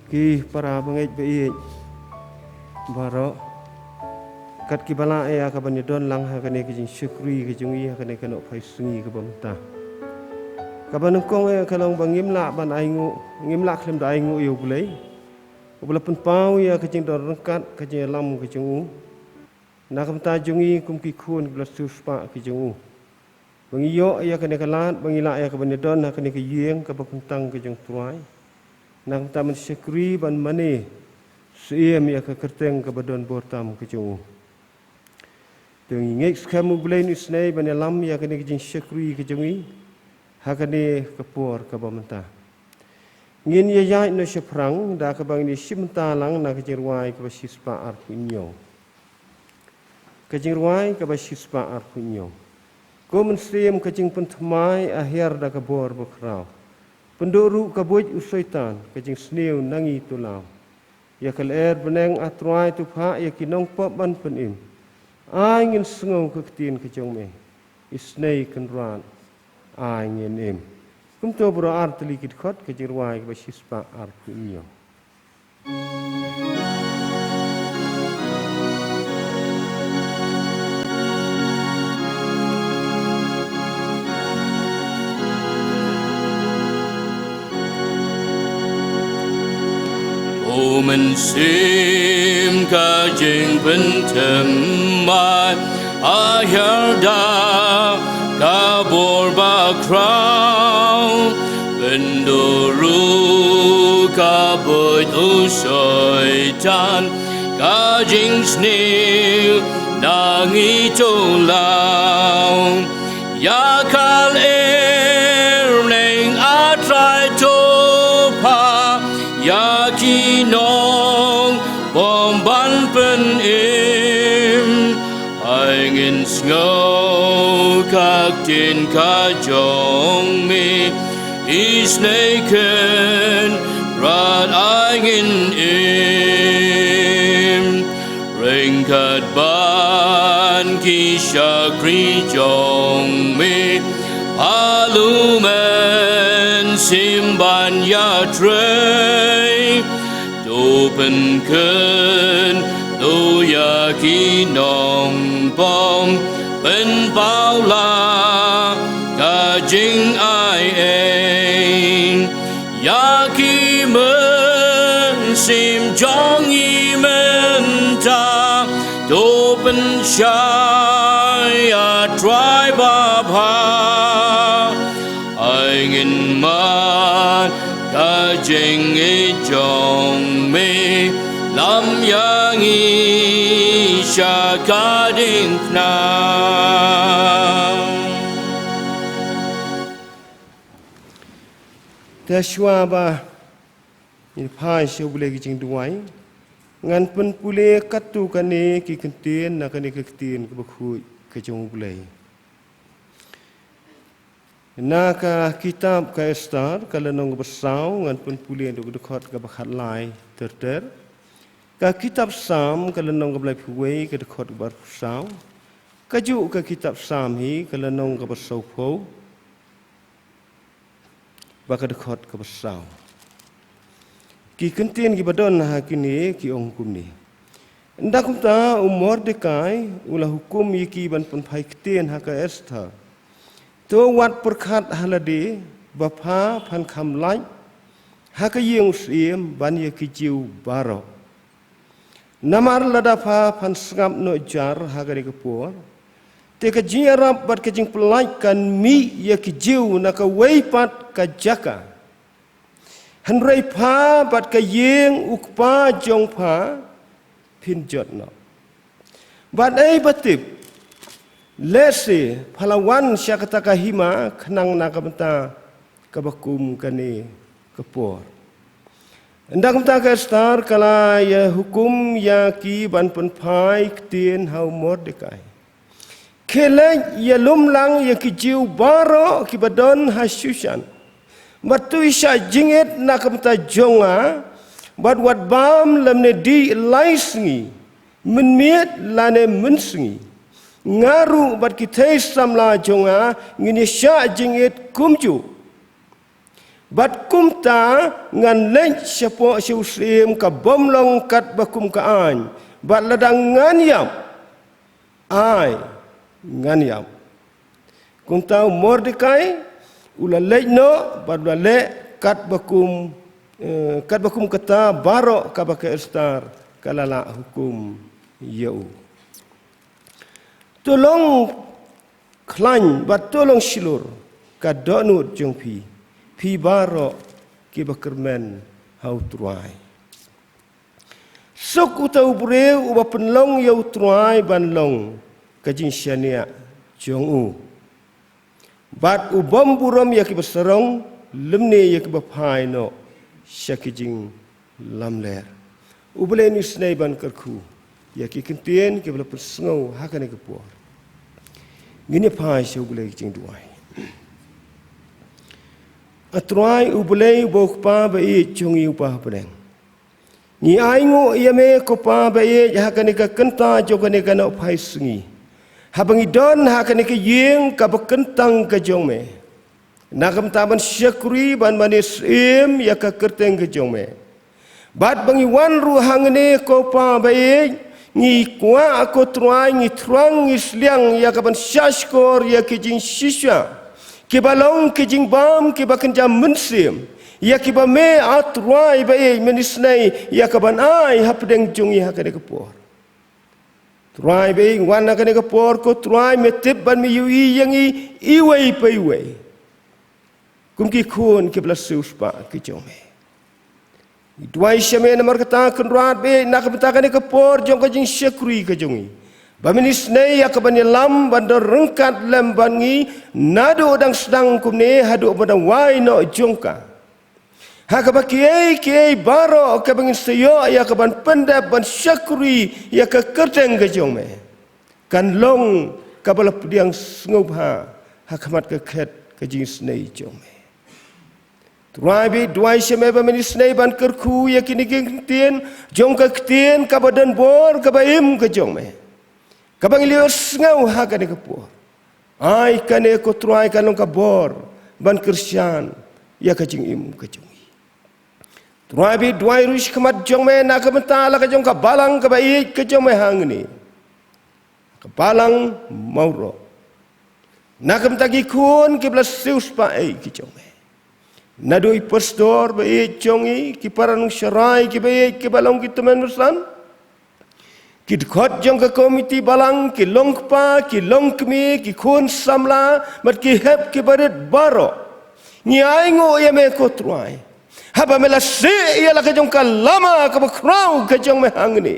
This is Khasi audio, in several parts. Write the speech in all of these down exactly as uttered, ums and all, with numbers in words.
Ki para bangeit ba ïeit baroh, kat kiba lah ïa ka ban ïadon lang ha kane ka jingshakri ka jong ngi ha kane ka nohphai sngi kaba mynta, kaba nyngkong ïa ka long ba ngim lah ban ainguh, ngim lah khlem da ainguh ïa U Blei uba la pynpaw ïa ka jingdon ryngkat, ka jingïalam ka jong u. Na ka bynta jong ngi kum ki khun kiba la siewspah ki jong u, ba ngi ïoh ïa kane ka lad ba ngi lah ïa ka ban ïadon ha kane ka ïing kaba kyntang ka jong U Trai. Na ka bynta ban shakri ban mane syiem ïa ka kyrteng kaba don bor tam ka jong u. Te ngi ngeit skhem U Blei un isynei ban ïalam ïa kane ka jingshakri ka jong ngi ha kane ka por kaba mynta. Ngin ïa ïaid noh shaphrang da kaba ngin ïa shim bynta lang na ka jingrwai kaba shispah arphew hynñiew. Ka jingrwai kaba shispah arphew hynñiew. Ko Mynsiem, ka jingpynthymmai a hiar da ka bor bakhraw. Pynduh ruh ka buit u Soitan, ka jingsniew na ngi to law. Ïa ka lyer bneng, A Trai, to phah ïa ki nongpop ban pynim. Ai ngin sngew ka ktien ka jong me. Isynei Kynrad, ai ngin im. Kumto baroh ar tylli ki dkhot, ka jingrwai kaba shispah arphew hynñiew. Ko Mynsiem, ka jingpynthymmai a hiar da ka bor bakhraw. Pynduh ruh ka buit u Soitan, ka jingsniew na ngi to law. Ïa ka lyer bneng, A Trai, to phah ïa ki nongpop ban pynim. Ai ngin sngew ka ktien ka jong me. Isynei Kynrad, ai ngin im. Ryngkat bad ki shakri jong me, pha U Mynsiem ban ïatrei. To pynkynduh ïa ki nongpop, pynpaw la ka jingai ei. Ïa ki mynsiem jong ngi mynta, to pynshai, A Trai babha. Ai ngin mad ka jingïeit jong me, lam ïa ngi sha ka diengphna. Te shuwa ba ngin phai sha U Blei ka jingduwai, ngan pynpule katto katne ki kyntien na kane ka ktien kaba khuid ka jong U Blei. Na ka kitab ka Esther, ka lynnong kaba saw, ngan pynpule naduh ka dkhot kaba khatlai ter ter. Ka kitab Salm, ka lynnong kaba laiphew wei, ka dkhot kaba arphew saw. Kajuh ka kitab Salm hi, ka lynnong kaba sawphew, bad ka dkhot kaba saw. Ki kyntien kiba don ha kine ki ong kumne. Ynda kumta u Mordekai u la hukum ïa ki ban pynphai ktien ha ka Esther. To wat pyrkhat ha lade ba pha phan kham lait ha ka ïing u syiem ban ïa ki Jiw baroh. Namar lada pha phan sngap noh jar ha kane ka por, te ka jingïarap bad ka jingpyllait kan mih ïa ki Jiw na kawei pat ka jaka. Hynrei pha bad ka ïing u kpa jong pha phin jot noh. Bad ei ba tip, lehse pha la wan sha kata ka hima khnang na ka bynta kaba kum kane ka por. Ynda kumta ka Esther ka la ïa hukum ïa ki ban pynphai ktien ha u Mordekai. Khie leit ïalum lang ïa ki Jiw baroh kiba don ha Shushan. Bad to ïa shah jingit na ka bynta jong nga, bad wat bam lymne dih lai sngi, mynmiet lane mynsngi. Nga ruh bad ki thei samla jong nga ngin ïa shah jingit kumjuh. Bad kumta ngan leit shapoh sha u syiem ka bym long katba kum ka aiñ, bad lada ngan ïap, ai ngan ïap. Kumta u Mordekai u la leit noh bad u la leh katba kum, eh, katba kum kata baroh kaba ka Estar ka la lah hukum ïa u. To long khlaiñ bad to long shlur ka dohnud jong phi, phi baroh kiba kyrmen ha u Trai. Suk uta u briew uba pynlong ïa u Trai ban long ka jingshaniah jong u, bad u bym burom ïa kiba sarong lymne ïa kiba phai noh sha ki jinglamler. U Blei un isynei ban kyrkhu ïa ki ktien kiba la pynsngew ha kane ka por. Ngin ïa phai sha U Blei ka jingduwai. A Trai U Blei uba u Kpa ba ïeit jong ngi uba ha bneng, ngi ainguh ïa me ko Pa ba ïeit ha kane ka kynta jong kane ka nohphai sngi, haba ngi don ha kane ka ïing kaba kyntang ka jong me, na ka bynta ban shakri ban mane syiem ïa ka kyrteng ka jong me. Bad ba ngi wan ruh hangne ko Pa ba ïeit, ngi kwah ko Trai, ngi thrang, ngi sliang ïa ka ban shahshkor ïa ki jingshisha kiba long ki jingbam kiba kynja mynsiem, ïa kiba me a Trai ba ïeit men isynei ïa ka ban ai hapdeng jong ngi ha kane ka por. Trai ba ïeit, ngi wan ha kane ka por ko Trai, me tip bad me ïohi ïa ngi iwei pa iwei kum ki khun kiba la siewspah ki jong me. Ngi duwai sha me namar kata Kynrad ba ïeit, na ka bynta kane ka por jong ka jingshakri ka jong ngi, ba men isynei ïa ka ban ïalam ban don ryngkat lem bad ngi, naduh dang sdang kumne haduh ban da wai noh jong ka, ha kaba kiei kiei baroh kaba ngin sa ïoh ïa ka ban pyndep ban shakri ïa ka kyrteng ka jong me, kan long kaba la pdiang sngewbha ha khmat ka khet ka jingisynei jong me. Trai ba ïeit, duwai sha me ba men isynei ban kyrkhu ïa kine ki ktien jong ka ktien kaba don bor kaba im ka jong me, kaba ngi la ïohsngew ha kane ka por. Ai kane ko Trai kan long ka bor ban kyrshan ïa ka jingim ka jong ngi. Trai ba ïeit, duwai ruh shakhmat jong me na ka bynta la ka jong ka balang kaba ïeit ka jong me hangne, ka balang Mawroh, na ka bynta ki khun kiba la siewspah ïa ki jong me, naduh i pastor ba ïeit jong ngi, ki para nongshakri kiba ïeit kiba long ki tymmen basan, ki dkhot jong ka komiti balang, ki longkpa, ki longkmie, ki khun samla bad ki hep kiba rit baroh. Ngi ainguh ïa me ko Trai, haba me la sih ïa la ka jong ka lama kaba khraw ka jong me hangne,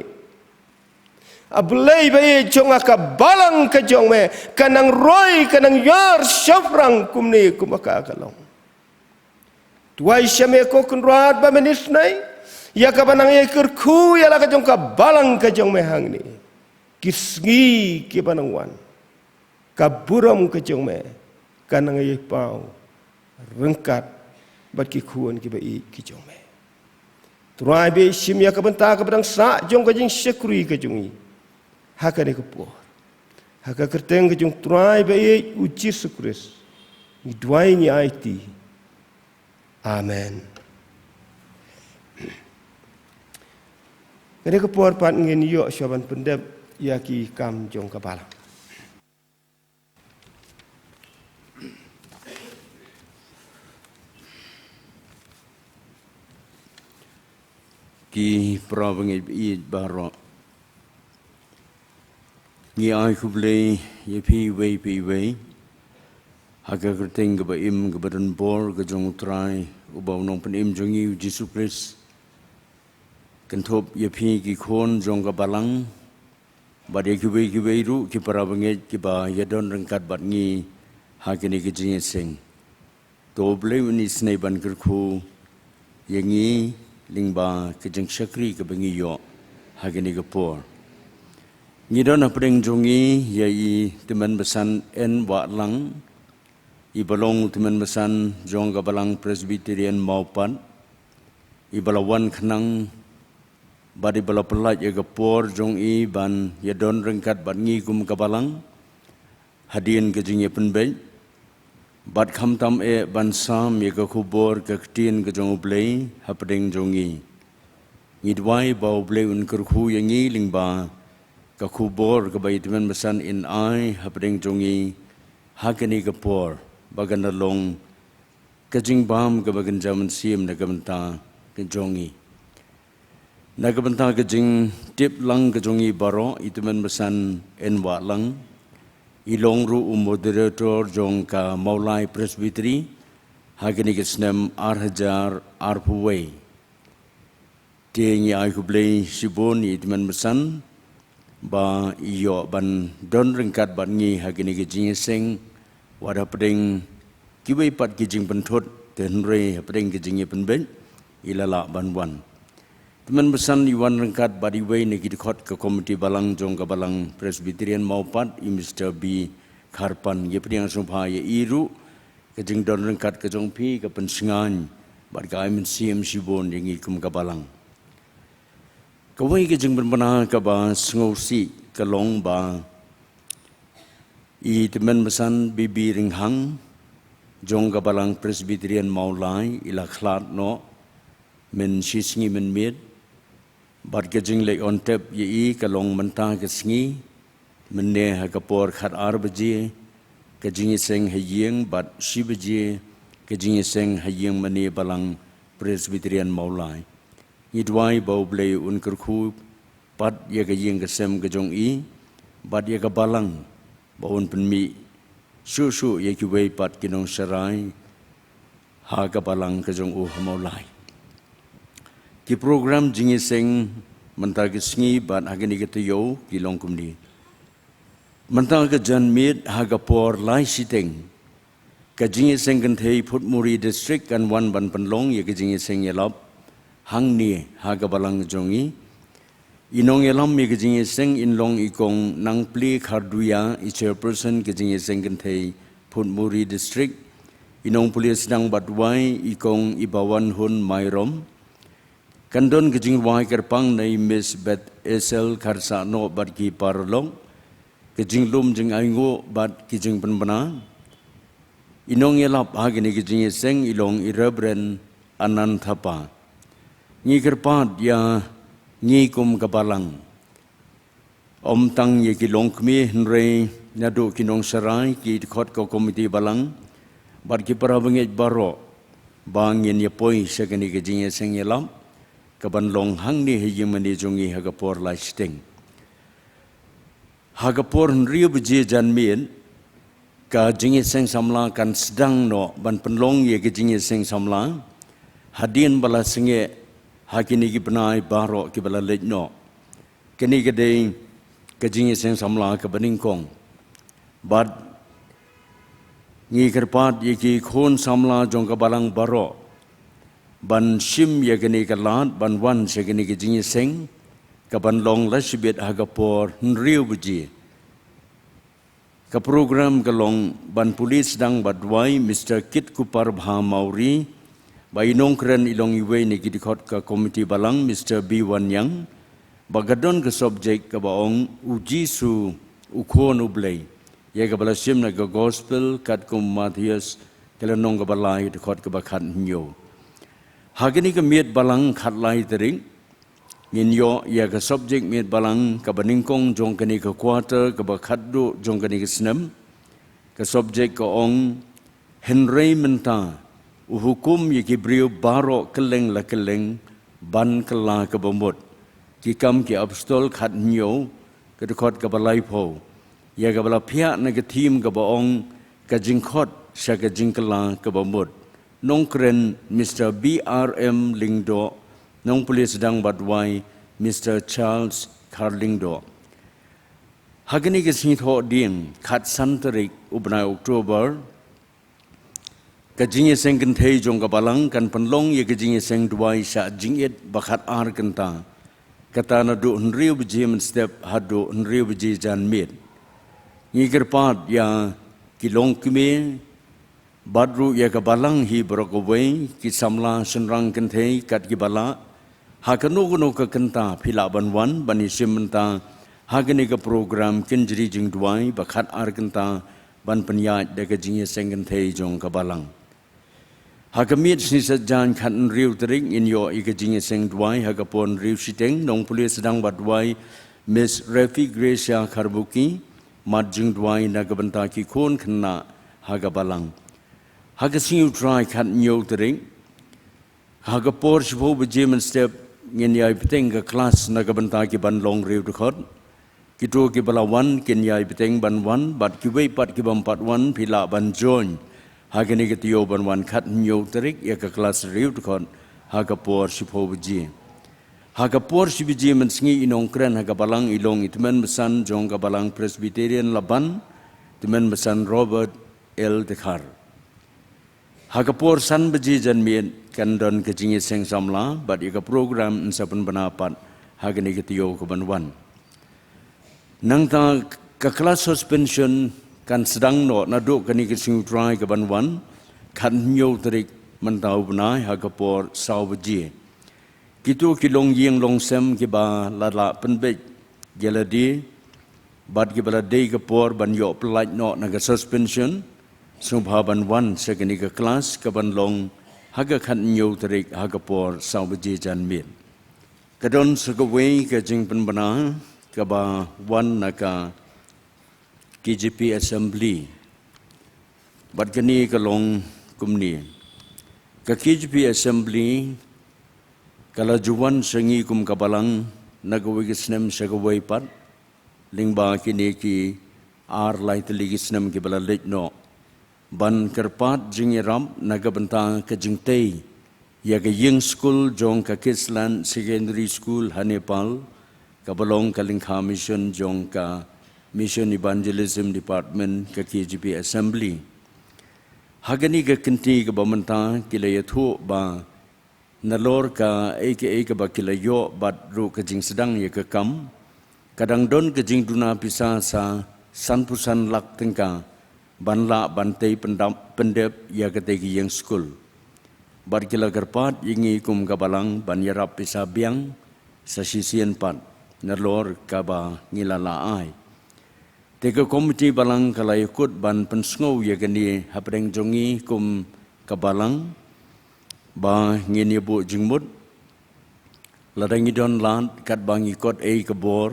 A Blei ba ïeit jong nga, ka balang ka jong me ka nang roi, ka nang ïar shaphrang kumne kumba ka ka long. Duwai sha me ko Kynrad ba men isynei ïa ka ban nang ïai kyrkhu ïa la ka jong ka balang ka jong me hangne. Ki sngi kiba nang wan, ka burom ka jong me ka nang ïai paw ryngkat bad ki khun kiba ïeit ki jong me. Trai ba ïeit, shim ïa ka bynta kaba dang sah jong ka jingshakri ka jong ngi ha kane ka por. Ha ka kyrteng ka jong u Trai ba ïeit u Jisu Khrist ngi duwai, ngi aiti. Amen. Kane ka por pat ngin ïoh shuwa ban pyndep ïa ki kam jong ka balang. Ki para bangeit ba ïeit baroh, ngi ai khublei ïa phi iwei pa iwei ha ka kyrteng kaba im kaba don bor ka jong u Trai uba u Nongpynim jong ngi u Jisu Khrist. Kynthup ïa phi ki khun jong ka balang bad ïa kiwei kiwei ruh ki para bangeit kiba ïadon ryngkat bad ngi ha kine ki jingïaseng. To U Blei un isynei ban kyrkhu ïa ngi lyngba ka jingshakri kaba ngi ïoh ha kine ki por. Ngi don hapdeng jong ngi ïa i Tymmen Basan N. Wahlang, iba long u Tymmen Basan jong ka Balang Presbyterian Mawpat, iba la wan khnang bad iba la pyllait ïa ka por jong i ban ïadon ryngkat bad ngi kum ka balang hadien ka jingïapynbeit. Bad khamtam eh ban sam ïa ka khubor ka ktien ka jong U Blei hapdeng jong ngi. Ngi duwai ba U Blei un kyrkhu ïa ngi lyngba ka khubor kaba i Tymmen Basan in ai hapdeng jong ngi ha kane ka por, ba kan da long ka jingbam kaba kynja mynsiem na ka bynta ka jong ngi. Na ka bynta ka jingtip lang ka jong ngi baroh, i Tymmen Basan N. Wahlang i long ruh u moderator jong ka Mawlai Presbytery ha kane ka snem ar hajar arphew wei. Te ngi ai khublei shibun ïa i Tymmen Basan ba i ïoh ban don ryngkat bad ngi ha kane ka jingïaseng, wat hapdeng kiwei pat ki jingpynthut, te hynrei hapdeng ka jingïapynbeit i la lah ban wan. Tymmen Basan i wan ryngkat bad iwei na ki dkhot ka Komiti Balang jong ka Balang Presbyterian Mawpat, i Mister B. Kharpan. Ngi pdiang sngewbha ïa i ruh, ka jingdon ryngkat ka jong phi ka pynsngew bad ka ai mynsiem shibun ïa ngi kum ka Balang. Kawei ka jingpynbna kaba sngewsih ka long ba i Tymmen Basan B. B. Ringhang jong ka Balang Presbyterian Mawlai i la khlad noh mynshisngi mynmiet, bad ka jingleit on tep ïa i ka long mynta ka sngi, mynne ha ka por khat ar baje, ka jingïaseng ha ïing, bad shi baje, ka jingïaseng ha ïing mane Balang Presbyterian Mawlai. Ngi duwai ba U Blei un kyrkhu pat ïa ka ïing ka sem ka jong i, bad ïa ka Balang, ba un pynmih shuh shuh ïa kiwei pat ki nongsharai ha ka Balang ka jong u ha Mawlai. Ki program jingïaseng mynta ka sngi bad ha kane ka taïew ki long kumne. Mynta ka janmiet ha ka por lai shiteng, ka jingïaseng kynthei Phutmuri District kan wan ban pynlong ïa ka jingïaseng ïalap hangne ha ka Balang jong i. I nongïalam ïa ka jingïaseng in long i Kong Nangpli Kharduya, i Chairperson ka jingïaseng kynthei Phutmuri District. I nongpule sdang bad duwai i Kong Ibawanhun Myrom. Kan don ka jingduwai kyrpang na i Miss Beth Esel Kharsahnoh bad ki paralok, ka jinglum jingainguh bad ki jingpynbna. I nongïalap ha kane ka jingïaseng i long i Reverend Anand Thapa. Ngi kyrpad ïa ngi kum ka Balang, ym tang ïa ki longkmie hynrei naduh ki nongsharai, ki dkhot ka Komiti Balang bad ki para bangeit baroh, ba ngin ïa poi sha kane ka jingïaseng ïalap ka ban long hangne ha ïing mane jong i ha ka por lai shiteng. Ha ka por hynriew baje janmiet, ka jingïaseng samla kan sdang noh ban pynlong ïa ka jingïaseng samla hadien ba la sangeh ha kine ki bnai baroh ki ba la leit noh. Kane ka dei ka jingïaseng samla ka banyngkong. Bad ngi kyrpad ïa ki khun samla jong ka Balang baroh ban shim ïa kane ka lad ban wan sha kane ka jingïaseng ka ban long la shibit ha ka por hynriew baje. Ka program ka long ban pule sdang bad duwai Mister Kitkuparbha Mawrie, ba i nongkren i long iwei na ki dkhot ka Komiti Balang, Mister B. Wanniang, ba ka don ka subject kaba ong U Jisu U Khun U Blei, ïa kaba la shim na ka Gospel katkum u Mathaios ka lynnong kaba lai, dkhot kaba khathynñiew. Ha kane ka miet Balang khatlai tarik, ngin ïoh ïa ka subject miet Balang ka banyngkong jong kane ka quarter kaba khatduh jong kane ka snem. Ka subject ka ong, Hynrei mynta u hukum ïa ki briew baroh kylleng la kylleng ban kylla kaba mut. Ki Kam ki Apostol khathynñiew, ka dkhot kaba laiphew, ïa kaba la phiah na ka theme kaba ong, Ka Jingkhot sha ka Jingkylla kaba Mut. Nongkren Mister B R M Lyngdoh, nongpule sdang bad duwai Mister Charles Kharlyngdoh. Ha kane ka sngi Thohdieng, khatsan tarik u bnai October, ka jingïaseng kynthei jong ka Balang kan pynlong ïa ka jingïaseng duwai shah jingit ba khatar kynta, kata naduh hynriew baje mynstep haduh hynriew baje janmiet. Ngi kyrpad ïa ki longkmie bad ruh ïa ka Balang hi baroh kawei, ki samla shynrang kynthei kat kiba lah, ha kano kano ka kynta phi lah ban wan ban ïashim bynta ha kane ka program kynjri jingduwai ba khatar kynta ban pynïaid da ka jingïaseng kynthei jong ka balang. Ha ka miet sngi Saitjaiñ khathynriew tarik ngin ïoh ïa ka jingïaseng duwai ha ka por hynriew shiteng, nongpule sdang bad duwai Miss Refi Gracia Kharbuki, mat jingduwai na ka bynta ki khun khynnah ha ka balang. Ha ka sngi U Trai khathynñiew tarik, ha ka por shiphew baje mynstep ngin ïai bteng ka klas na ka bynta ki ban long riewdkhot. Kito kiba la wan kin ïai bteng ban wan, bad kiwei pat kibym pat wan phi lah ban join ha kane ka taïew ban wan khathynñiew tarik ïa ka klas riewdkhot ha ka por shiphew baje. Ha ka por shi baje mynsngi i nongkren ha ka balang i long i tymmen basan jong ka balang Presbyterian Laban, tymmen basan Robert L Dkhar. Ha ka por san baje janmiet kan don ka jingïaseng samla bad ïa ka program yn sa pynbna pat ha kane ka taïew ka ban wan. Nangta ka klas suspension kan sdang noh naduh kane ka sngi U Trai ka ban wan, khathynñiew tarik mynta u bnai ha ka por saw baje. Kito ki longïing longsem kiba la lah pynbeit ïa lade bad kiba la dei ka por ban ïoh pyllait noh na ka suspension, sngewbha ban wan sha kane ka klas ka ban long ha ka khathynñiew tarik ha ka por saw baje janmiet. Ka don sa kawei ka jingpynbna kaba wan na ka K J P Assembly. Bad kane ka long kumne. Ka K J P Assembly ka la ju wan sha ngi kum ka balang na kawei ka snem sha kawei pat, lyngba kine ki ar lai tylli ki snem kiba la leit noh, ban kyrpad jingïarap na ka bynta ka jingtei ïa ka ïing skul jong ka Kisland Secondary School ha Nepal, kaba long ka lyngkha mission jong ka Mission Evangelism Department ka K J P Assembly. Ha kane ka kynti kaba mynta ki la ïathuh ba nalor kaei kaei kaba ki la ïoh bad ruh ka jingsdang ïa ka kam, ka dang don ka jingduna pisa sa sanphew san lak tyngka ban lah ban tei pyndap pyndep ïa katei ka ïing skul. Bad ki la kyrpad ïa ngi kum ka balang ban ïarap pisa biang sa shisien pat nalor kaba ngi la lah ai. Te ka komiti balang ka la ïakut ban pynsngew ïa kane hapdeng jong ngi kum ka balang ba ngin ïa buh jingmut lada ngi don lad katba ngi kot ei ka bor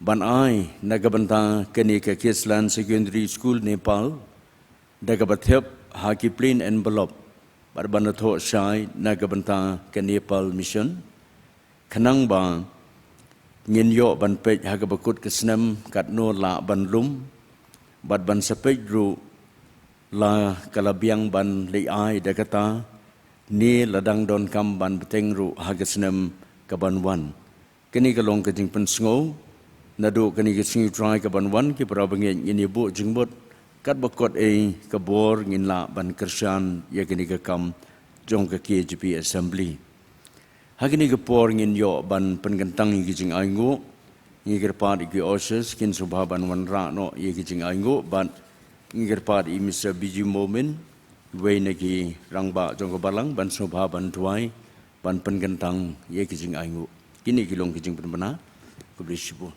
ban ai na ka bynta kane ka Kisland Secondary School Nepal da kaba thep ha ki plain envelope bad ban thoh shai na ka bynta ka Nepal Mission. Khnang ba ngin ïoh ban peit ha kaba kut ka snem katno lah ban lum bad ban sa peit ruh la ka la biang ban leit ai da kata ne la dang donkam ban bteng ruh ha ka snem ka ban wan. Kane ka long ka jingpynsngew naduh kane ka sngi U Trai ka ban wan, ki para bangeit, ngin ïa buh jingmut katba kot ei ka bor ngin lah ban kyrshan ïa kane ka kam jong ka K J P Assembly. Ha kane ka por ngin ïoh ban pynkyntang ïa ki jingainguh. Ngi kyrpad ïa ki ushers kin sngewbha ban wanrah noh ïa ki jingainguh bad ngi kyrpad ïa Mister B G Momin, uwei na ki rangbah jong ka balang, ban sngewbha ban duwai ban pynkyntang ïa ki jingainguh. Kine ki long ki jingpynbna. Khublei shibun.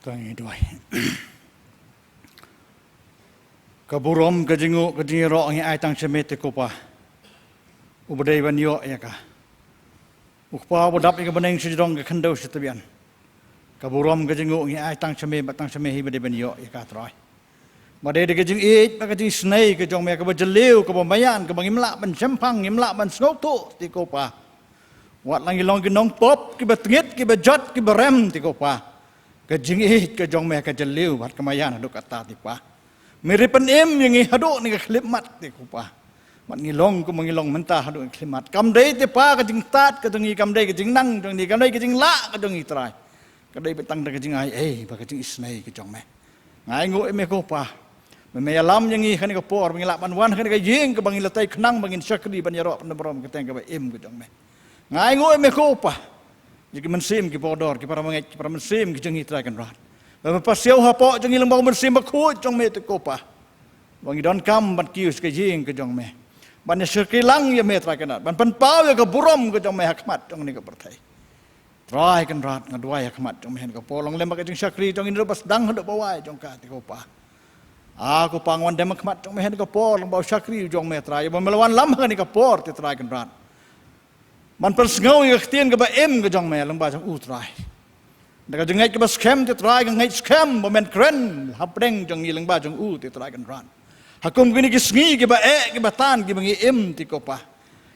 Tang ïa duwai. Ka burom, ka jingnguh, ka jingïaroh ngi ai tang sha me te ko Pa, uba dei ban ïoh ïa ka. U Kpa uba dap ïa ka bneng sha jrong, ka khyndew sha tbian. Ka burom, ka jingnguh ngi ai tang sha me, bad tang sha me hi ba dei ban ïoh ïa ka Trai. Ba dei da ka jingïeit bad ka jingisynei ka jong me kaba jylliew, kaba maïan, kaba ngim lah ban shemphang, ngim lah ban sngewthuh te ko Pa. Wat la ngi long ki nongpop, kiba tngit, kiba jot, kiba rem te ko Pa, ka jingïeit ka jong me ka jylliew bad ka maïan haduh katta te Pa. Me ri pynim ïa ngi haduh ne ka khyllipmat te ko Pa. Bad ngi long kumba ngi long mynta haduh ne ka khyllipmat. Kam dei te Pa ka jingstad ka jong ngi, kam dei ka jingnang jong ngi, kam dei ka jinglah ka jong ngi Trai. Ka dei beit tang da ka jingai ei bad ka jingisynei ka jong me. Nga ainguh ïa me ko Pa. Me, me ïalam ïa ngi ha kane ka por ba ngi lah ban wan ha kane ka ïing kaba ngi la tei khnang ba ngin shakri ban ïaroh pynburom ka kyrteng kaba im ka jong me. Nga ainguh ïa me ko Pa. Ki mynsiem ki bordor, ki para bangeit, ki para mynsiem ki jong ngi Trai Kynrad. Ba me pasiaw hapoh jong ngi lyngba u Mynsiem Bakhuid jong me te ko Pa. Ba ngi donkam ban kiew sha ka ïing ka jong me. Ban ïa shakri lang ïa me Trai Kynrad. Ban pynpaw ïa ka burom ka jong me ha khmat jong kane ka pyrthei. Trai Kynrad, nga duwai ha khmat jong me ha kane ka por, long lem bad ka jingshakri jong ngi naduh ba sdang haduh ba wai jong ka te ko Pa. A ko Pa, nga wan dem ha khmat jong me ha kane ka por, lyngba u shakri jong me Trai, ba me la wanlam ha kane ka por te Trai Kynrad. Ban pynsngew ïa ka ktien kaba im ka jong me lyngba jong u Trai. Da ka jingngeit kaba skhem te Trai, ka ngeit skhem ba men kren hapdeng jong ngi lyngba jong u te Trai Kynrad. Ha kum kine ki sngi kiba eh, kiba tan, kiba ngi im te ko Pa.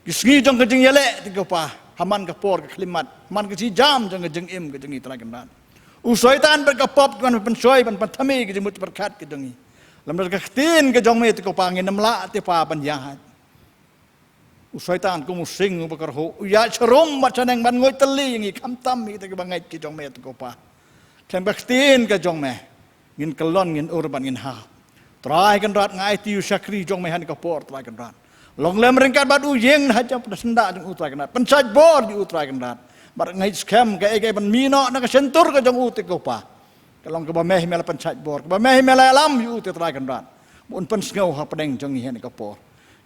Ki sngi jong ka jingïaleh te ko Pa. Ha man ka por ka khyllipmat, ha man ka jingïam jong ka jingim ka jong ngi Trai Kynrad. U Soitan bad ka pop ki wan pynshoi, ban pynthame ka jingmut jingpyrkhat ka jong ngi. Lymda ka ktien ka jong me te ko Pa, ngin ym lah te Pa ban ïaid. U Soitan kum u sing uba kyrhuh, u ïaid sharum bad shaneng ban nguid tylli ïa ngi, khamtam ïa kita kiba ngeit ki jong me te ko Pa. Khlem ka ktien ka jong me, ngin kyllon, ngin ur bad ngin hap. Trai Kynrad, nga aiti u shakri jong me ha kane ka por Trai Kynrad. Long lem ryngkat bad u ïing ha jong, da syndah jong u Trai Kynrad. Pynshait bor ïa u Trai Kynrad. Bad nga ngeit skhem kaei kaei ban mih noh na ka shyntur ka jong u te ko Pa, ka long kaba me hi me la pynshait bor, kaba me hi me la ïalam ïa u te Trai Kynrad. Ba un pynsngew hapdeng jong ngi ha kane ka por.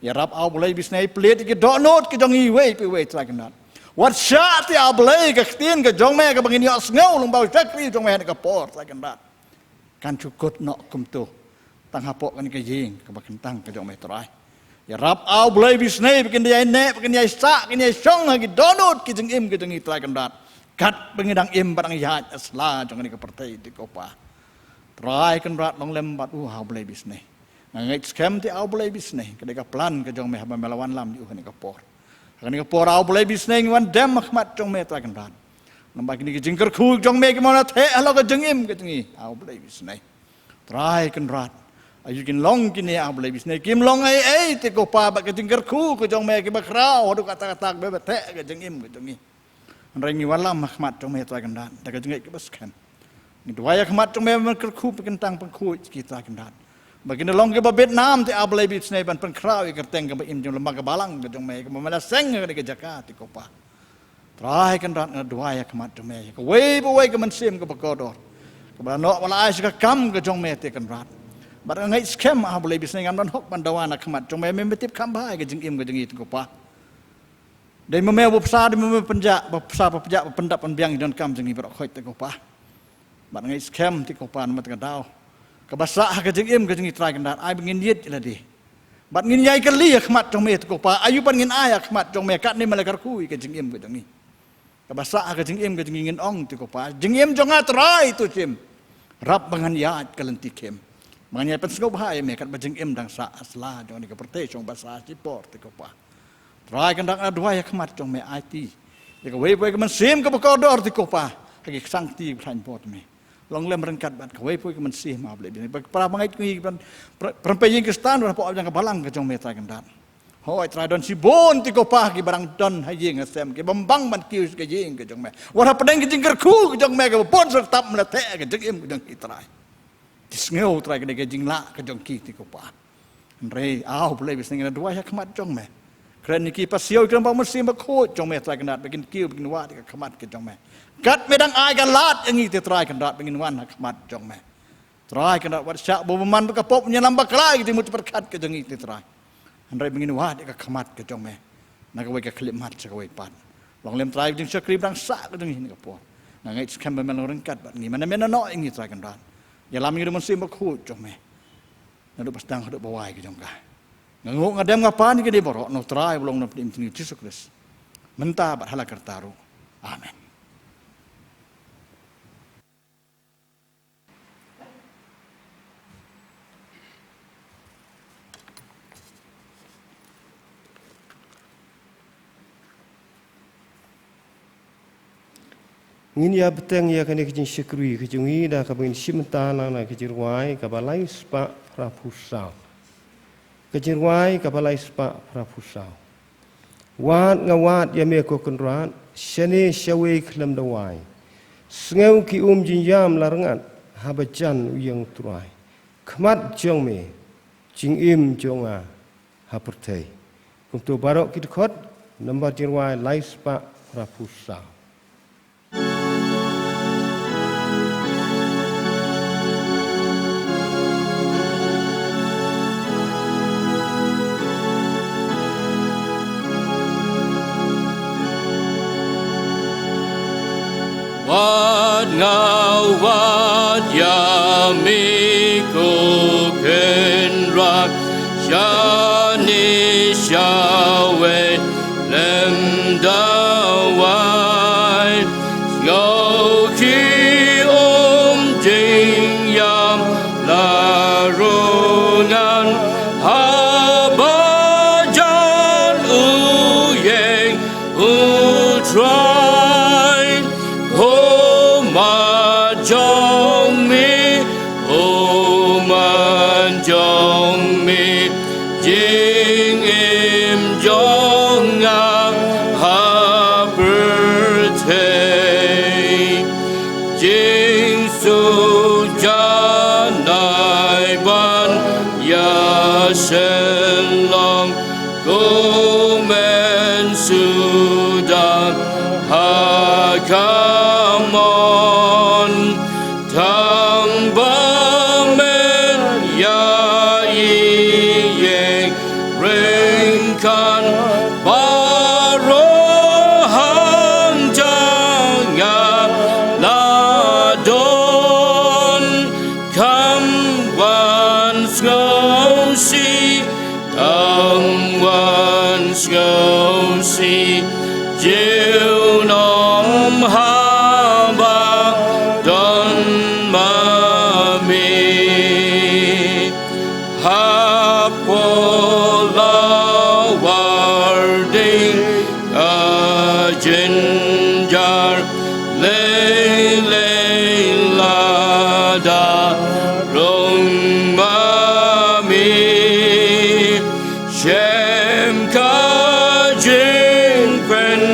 Ïarap A Blei Baisnei, plie ïa ki dohnud ki jong ngi iwei pa iwei Trai Kynrad. Wat shah te A Blei ka ktien ka jong me kaba ngin ïohsngew lyngba u shakri jong me ha kane ka por Trai Kynrad, kan shu kut noh kumto tang hapoh kane ka ïing kaba kyntang ka jong me Trai. Ïarap A Blei Baisnei ba kin ïai neh, ba kin ïai sah, kin ïai shong ha ki dohnud ki jingim ki jong ngi Trai Kynrad. Katba ngi dang im bad dang ïaid ha sla jong kane ka pyrthei te ko Pa. Trai Kynrad, long lem bad u A Blei Baisnei. Nga ngeit skhem te A Blei Baisnei, ka dei ka plan ka jong me haba me la wanlam ïa u ha kane ka por. Ha kane ka por A Blei Baisnei, ngi wan dem ha khmat jong me Trai Kynrad. Namar kine ki jingkyrkhu jong me kim wan theh halor ka jingim ka jong ngi A Blei Baisnei. Trai Kynrad, aïu kin long kine A Blei Baisnei, kim long ei ei te ko Pa, bad ka jingkyrkhu ka jong me kiba khraw haduh katta katta ba theh ka jingim ka jong ngi. Hynrei ngi wanlam ha khmat jong me Trai Kynrad da ka jingngeit kaba skhem. Ngi duwai ha khmat jong me ban kyrkhu pynkyntang pynkhuid ïa ki Trai Kynrad, ba kin long kiba bit nam te A Blei Baisnei ban pynkhraw ïa ka kyrteng kaba im jong me lyngba ka balang ka jong me kaba me la seng ha kane ka jaka te ko Pa. Trai Kynrad, nga duwai ha khmat jong me ïa kawei pa kawei ka mynsiem kaba kordor, kaba la noh ba la ai sha ka kam ka jong me te Kynrad. Bad nga ngeit skhem A Blei Baisnei, ngam don hok ban dawa na khmat jong me, me me tip kham bha ïa ka jingim ka jong ngi te ko Pa. Dei ma me uba bsa, dei ma me uba pynjah, ba bsa ba pynjah, ba pyndap pynbiang ïa ki donkam jong ngi baroh khoit te ko Pa. Bad nga ngeit skhem te ko Pa, namar kata ka daw kaba sah ha ka jingim ka jong ngi Trai Kynrad, ai ba ngin ïit ïa lade. Bad ngin ïai kylli ha khmat jong me te ko Pa, aïu pat ngin ai ha khmat jong me, katne me la kyrkhu ïa ka jingim ka jong ngi. Kaba sah ha ka jingim ka jong ngi ngin ong te ko Pa, jingim jong nga Trai to shim, rap ba ngan ïaid ka lynti khim, ba ngan ïai pynsngewbha ïa me katba jingim dang sah ha sla jong kane ka pyrthei shong ba sah shipor te ko Pa. Trai Kynrad, nga duwai ha khmat jong me, aiti ïa kawei pa kawei ka mynsiem kaba kordor te ko Pa ha ki ksangti ba khlaiñ bor me. Long lem ryngkat bad kawei pa kawei ka mynsiem A Blei Baisnei, ba ki para bangeit ki ban pyrshah ïing Khristan, ba hapoh jong ka balang ka jong me Trai Kynrad. Hooid Trai, don shibun te ko Pa kiba dang don ha ïing ha sem, ki bym bang ban kiew sha ka ïing ka jong me. Wat hapdeng ka jingkyrkhu ka jong me kaba bun syrtap, me la theh ka jingim ka jong ki Trai. Ki sngew Trai ka dei ka jinglah ka jong ki te ko Pa. Hynrei A Blei Baisnei, nga duwai ha khmat jong me, kren ïa ki, pasiaw ïa ki lyngba u Mynsiem Bakhuid jong me Trai Kynrad, ba kin kiew, ba kin wad ïa ka khmat ka jong me. Kat me dang ai ka lad ïa ngi te Trai Kynrad, ba ngin wan ha khmat jong me. Trai Kynrad, wat shah ba u bymman bad ka pop un ïalam bakla ïa ka jingmut jingpyrkhat ka jong ngi te Trai. Hynrei ba ngin wad ïa ka khmat ka jong me na kawei ka khyllipmat sha kawei pat. Long lem Trai, jingshakri ba dang sah ka jong ngi ha kane ka por, nga ngeit skhem ba me long ryngkat bad ngi, me na me na noh ïa ngi Trai Kynrad. Ïalam ïa ngi da u Mynsiem Bakhuid jong me naduh ba sdang haduh ba wai ka jong ka. Nga nguh, nga dem, nga pan ïa kine baroh na u Trai uba long u Nongpynim jong ngi Jisu Khrist, mynta bad hala karta ruh. Amen. Ngin ïa bteng ïa kane ka jingshakri ka jong ngi da kaba ngin shim bynta lang na ka jingrwai kaba lai spah phra phew saw. Ka jingrwai kaba lai spah phra phew saw. Wad nga wad ïa me ko Kynrad, shane shawei khlem da wai. Sngew ki um jingïam la rngat haba jan u ïing Trai. Khmat jong me, jingim jong nga ha pyrthei. Kumto baroh ki dkhot, nambar jingrwai lai spah phra phew saw. Mi ko Kynrad shane shawei lem da wai. Sngewkhih um jingïam la rung ngan haba jan u ïeng u Trai. Ko ma jong mi, ko ma jong mi, jingim jong nga ha pyrthei. Jingsuk janai ban ïasyllok, ko men suda ha ka mon. Tang ba men ïa ïeng ryngkat baroh hangta nga la don. Kham wan sngewsih, kham wan sngewsih, junom haba don ma mi. Hapoh la war ding ka jynjar, lei lei lada rung ma mi. Shem ka jingkren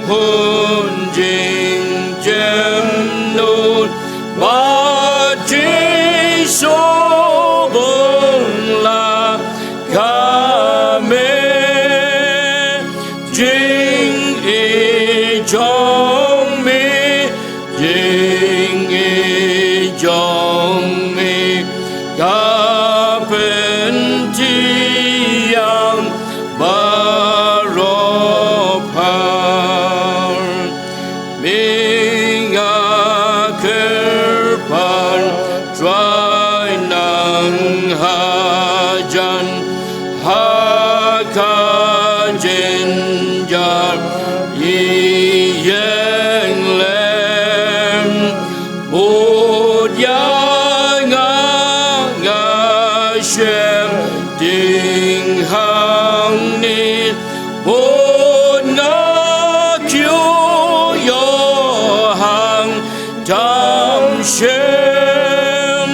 hun jingjemnud, bad jingsuk bun la ka me. Jingïeit jong mi, jingïeit jong mi, ka pyntieng baroh pher. Mi nga kyrpad, Trai, nang hajan ha ka jynjar ïeng lem. Bud ïa nga, nga shem tieng hangne. Bud nga kiew ïoh hangta shem.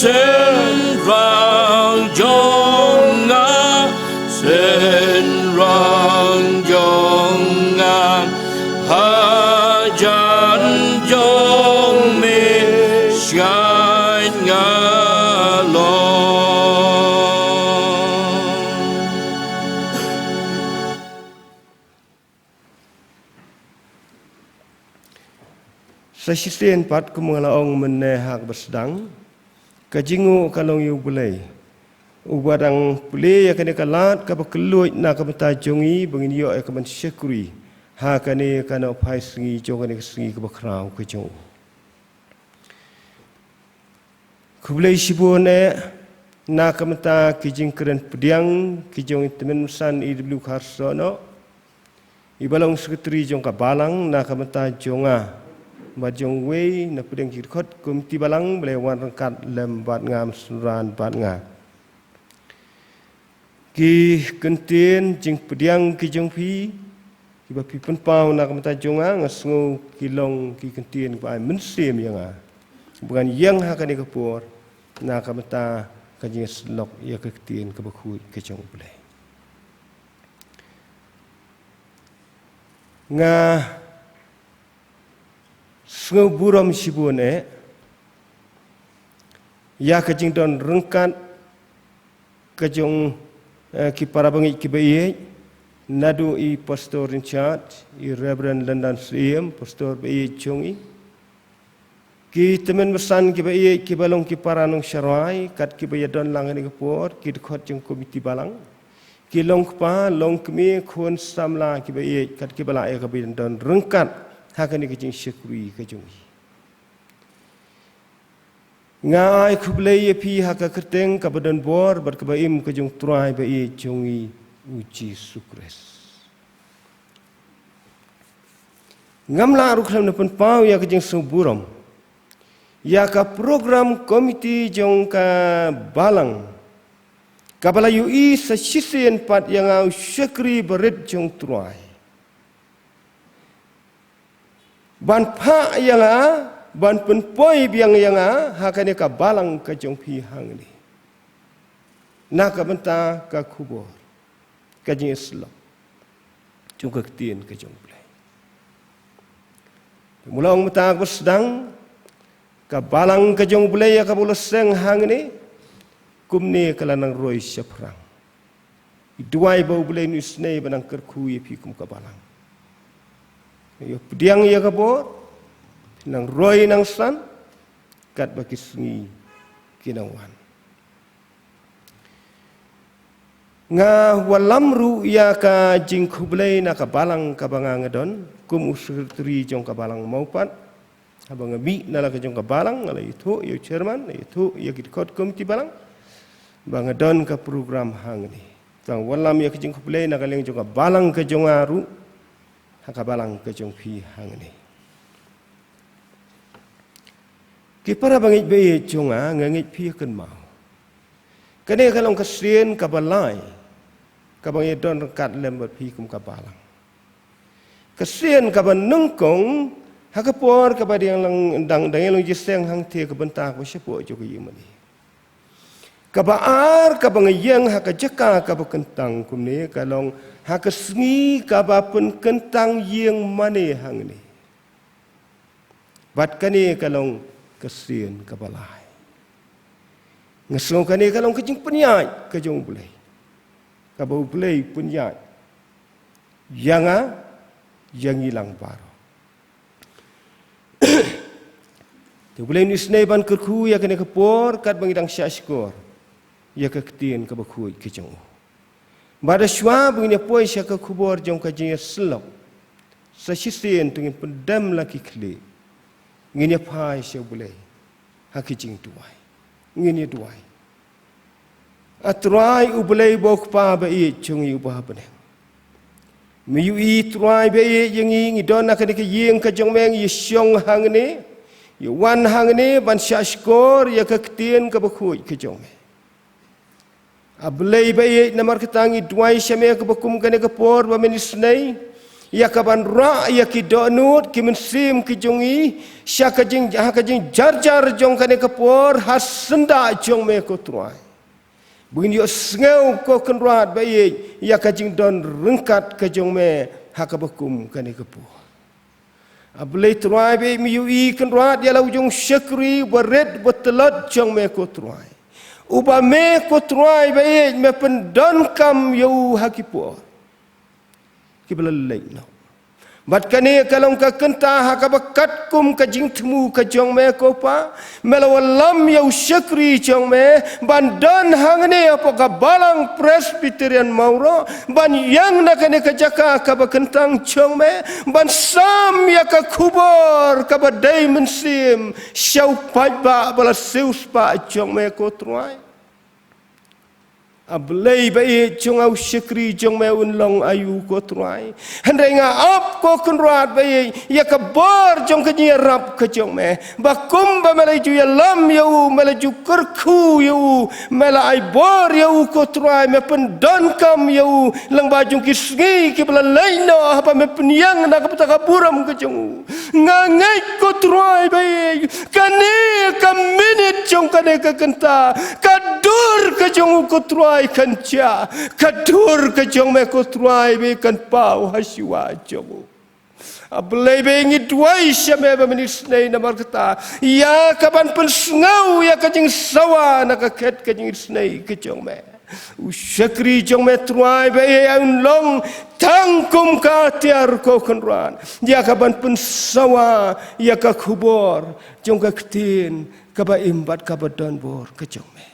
Synran jong nga, synran jong nga, hajan jong mi shngaiñ nga long. Sa shisien pat, kum nga la ong mynne ha kaba sdang, ka jingnguh ka long ïa U Blei, uba dang plie ïa kane ka lad kaba kylluid na ka bynta jong ngi, ba ngin ïoh ïa ka ban shakri ha kane ka nongphai sngi jong kane ka sngi kaba khraw ka jong u. Khublei shibun eh na ka bynta ki jingkren pdiang ki jong i Tymmen Basan E W Kharsohnoh, iba long Secretary jong ka Balang, na ka bynta jong nga bad jong uwei na pdeng ki dkhot Komiti Balang ba la wan ryngkat lem bad nga, ym synran bad nga. Ki kyntien jingpdiang ki jong phi kiba phi pynpaw na ka bynta jong nga, nga sngew ki long ki kyntien kiba ai mynsiem ïa nga ba ngan ïeng ha kane ka por na ka bynta ka jingïasyllok ïa ka ktien kaba khuid ka jong U Blei. Nga sngew burom shibun eh ïa ka jingdon ryngkat ka jong, eh, ki para bangeit kiba ïeit, naduh i Pastor in charge, i Reverend Lyndan Syiem, Pastor ba ïeit jong ngi. Ki Tymmen Basan kiba ïeit kiba long ki para nongshah rwai kat kiba ïadon lang ha kane ka por, ki dkhot jong Komiti Balang. Ki longkpa longkmie, khun samla kiba ïeit kat kiba lah ïa kaba ïadon ryngkat ha kane ka jingshakri ka jong ngi. Nga ai khublei ïa phi ha ka kyrteng kaba don bor bad kaba im ka jong Trai ba ïeit jong ngi u Jisu Khrist. Ngam lah ruh khlem da pynpaw ïa ka jingsngewburom ïa ka program komiti jong ka balang kaba la ïohi sa shisien pat ïa nga u shakri barit jong Trai ban phah ïa nga, ban pynpoi biang ïa nga ha kane ka balang ka jong phi hangne na ka bynta ka khubor ka jingïasyllok jong ka ktien ka jong U Blei. Mula ong mynta ka ba sdang ka balang ka jong U Blei ïa kaba u la seng hangne, kumne ka la nang roi shaphrang. Ngi duwai ba U Blei un isynei ban nang kyrkhu ïa phi kum ka balang. Ïa pdiang ïa ka bor, nang roi nang san katba ki sngi ki nang wan. Nga wallam ruh ïa ka jingkhublei na ka balang kaba nga nga don kum u sekretari jong ka balang Mawpat. Haba nga mih na la ka jong ka balang, nga la ïathuh ïa u chairman, la ïathuh ïa ki dkhot komiti balang ba nga don ka program hangne. Tang wallam ïa ka jingkhublei na ka liang jong ka balang ka jong nga ruh ha ka balang ka jong phi hangne. Ki para bangeit baieit jong nga, nga ngeit phi ïa kynmaw. Kane ka long ka sien kaba lai kaba ngi don ryngkat lem bad phi kum ka balang. Ka sien kaba nyngkong ha ka por kaba dang dang dang long jingïaseng hangtei ka bynta kaba shapoh jong ka ïing mane. Kaba ar kaba nga ïeng ha ka jaka kaba kyntang kumne ka long ha ka sngi kaba pynkyntang ïing mane hangne. Bad kane ka long ka sien kaba lai. Nga sngew kane ka long ka jingpynïaid ka jong U Blei kaba U Blei u pynïaid ïa nga ïa ngi lang baroh. Te U Blei un isynei ban kyrkhu ïa kane ka por katba ngi dang shahshkor ïa ka ktien kaba khuid ka jong u. Bad shuwa ba ngin ïa poi sha ka khubor jong ka jingïasyllok, sa shisien to ngin pyndem la ki khlieh, ngin ïa phai sha U Blei ha ki jingduwai. Ngin ïa duwai. A Trai U Blei ba u Kpa baieit jong ngi uba ha bneng, me ïohi Trai baieit ïa ngi, ngi don ha kane ka ïing ka jong me, ngi ïa shong hangne, ïa wan hangne ban shahshkor ïa ka ktien kaba khuid ka jong me. A Blei baieit, namar kata ngi duwai sha me kaba kum kane ka por ba men isynei ïa kaban rah ïa ki dohnud ki mynsiem ki jong ngi sha ka jing ha ka jingjarjar jong kane ka por ha syndah jong me ko Trai. Ba ngin ïohsngew ko Kynrad baieit ïa ka jingdon ryngkat ka jong me ha kaba kum kane ka por. A Blei Trai baieit, me ïohi Kynrad ïa la u jong u shakri barit batlot jong me ko Trai, uba me ko Trai baieit me pyndonkam ïa u ha ki por kiba la leit noh. Bad kane ka long ka kynta ha kaba katkum ka jingthmu ka jong me ko Pa, me la wallam ïa u shakri jong me ban don hangne hapoh ka Balang Presbyterian Mawroh, ban ïeng na kane ka jaka kaba kyntang jong me, ban sam ïa ka khubor kaba dei mynsiem sha u paidbah ba la siewspah jong me ko Trai. A Blei baieit, jong nga u shakri jong me un long aïu ko Trai? Hynrei nga ap ko Kynrad baieit ïa ka bor jong ka jingïarap ka jong me, ba kumba me la ju ïalam ïa u, me la ju kyrkhu ïa u, me la ai bor ïa u ko Trai, me pyndonkam ïa u lyngba jong ki sngi kiba la leit noh haba me pynïeng na ka bynta ka burom ka jong u. Nga ngeit ko Trai baieit, kane ka minit jong kane ka kynta, ka dur ka jong u ko Trai kan jia, ka dur ka jong me ko Trai baieit kan paw ha shuwa jong u. A Blei baieit, ngi duwai sha me ba men isynei namar kata ïa kaban pynsngew ïa ka jingsawa na ka khet ka jingisynei ka jong me. U shakri jong me Trai baieit, un long tang kum ka tiar ko Kynrad ïa kaban pynsawa ïa ka khubor jong ka ktien kaba im bad kaba don bor ka jong me.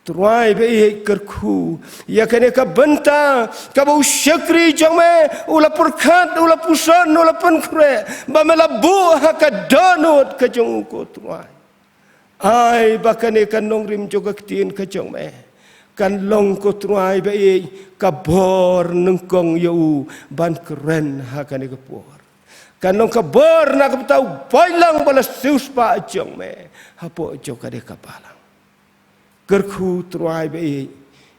Trai baieit, kyrkhu ïa kane ka bynta kaba u shakri jong me u la pyrkhat, u la puson, u la pynkhreh, ba me la buh ha ka dohnud ka jong u ko Trai. Ai ba kane ka nongrim jong ka ktien ka jong me kan long, ko Trai ba ïeit, ka bor nyngkong ïa u ban kren ha kane ka por. Kan long ka bor na ka bynta u balang ba la siewspah jong me hapoh jong kane ka balang. Kyrkhu Trai ba ïeit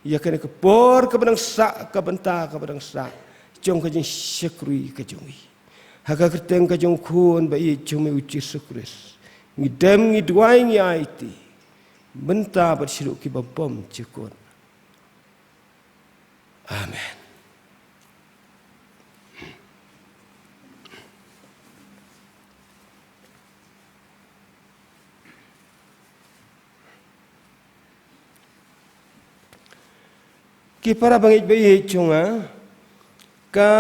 ïa kane ka por kaba dang sah, ka bynta kaba dang sah jong ka jingshakri ka jong ngi. Ha ka kyrteng ka jong u Khun ba ïeit jong me u Jisu Khrist ngi dem, ngi duwai, ngi aiti. Mynta bad shaduh kiba bymjukut. Amen. Ki para bangeit ba ïeit jong nga, ka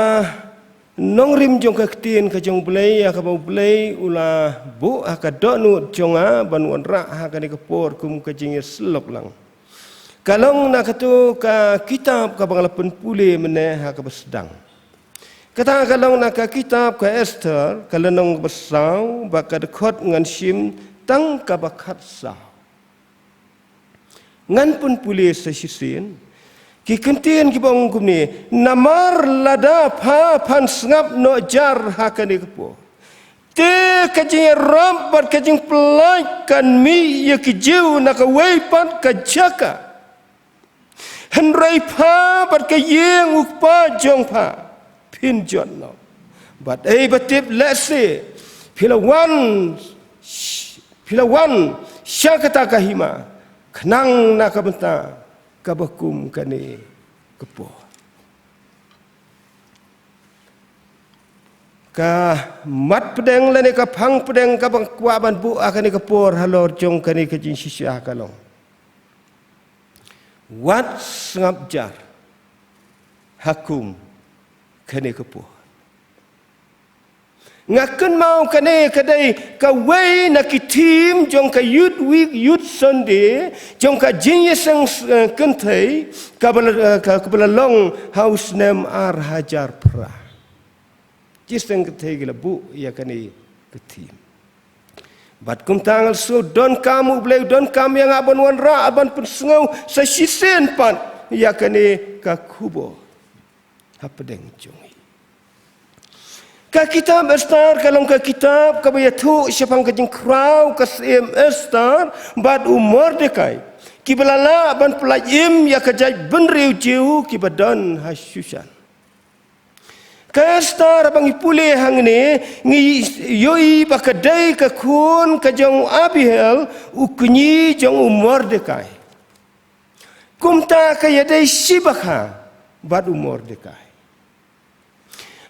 nongrim jong ka ktien ka jong u Blei ïa kaba u Blei u la buh ha ka dohnud jong nga ban wanrah ha kane ka por kum ka jingïasyllok lang, ka long na kato ka kitab kaba nga la pynpule mynne ha kaba sdang. Kata ka long na ka kitab ka Esther, ka lynnong kaba saw, bad ka dkhot ngan shim tang kaba khatsaw. Ngan pynpule sa shisien. Ki kyntien kiba ong kumne: Namar lada pha phan sngap noh jar ha kane ka por, te ka jingïarap bad ka jingpyllait kan mih ïa ki Jiw na kawei pat ka jaka. Hynrei pha bad ka ïing u kpa jong pha phin jot noh. Bad ei ba tip lehse phi la wan, phi la wan sha kata ka hima khnang na ka bynta kaba kum kane ka por. Ka mat pdeng lane ka phang pdeng kaba nga kwah ban buh ha kane ka por halor jong kane ka jingshisha ka long: Wat sngap jar ha kum kane ka por. Nga kynmaw kane ka dei kawei na ki theme jong ka Youth Week, Youth Sunday, jong ka jingïaseng, eh, kynthei kaba la, eh, ka, kaba la long ha u snem ar hajar phra. Ki seng kynthei ki la buh ïa kane ka theme. Bad kumta nga la shu donkam, u Blei u donkam ïa nga ban wanrah, ban pynsngew sa shisien pat ïa kane ka khubor hapdeng jong ngi. Ka kitab Esther ka long ka kitab kaba ïathuh shaphang ka jingkhraw ka Syiem Esther bad u Mordekai, kiba la lah ban pyllait im ïa ka jaitbynriew Jiw kiba don ha Shushan. Ka Esther, haba ngi pule hangne, ngi ïohi ba ka dei ka khun ka jong u Abihail, u kñi jong u Mordekai. Kumta ka ïadei shibakha bad u Mordekai.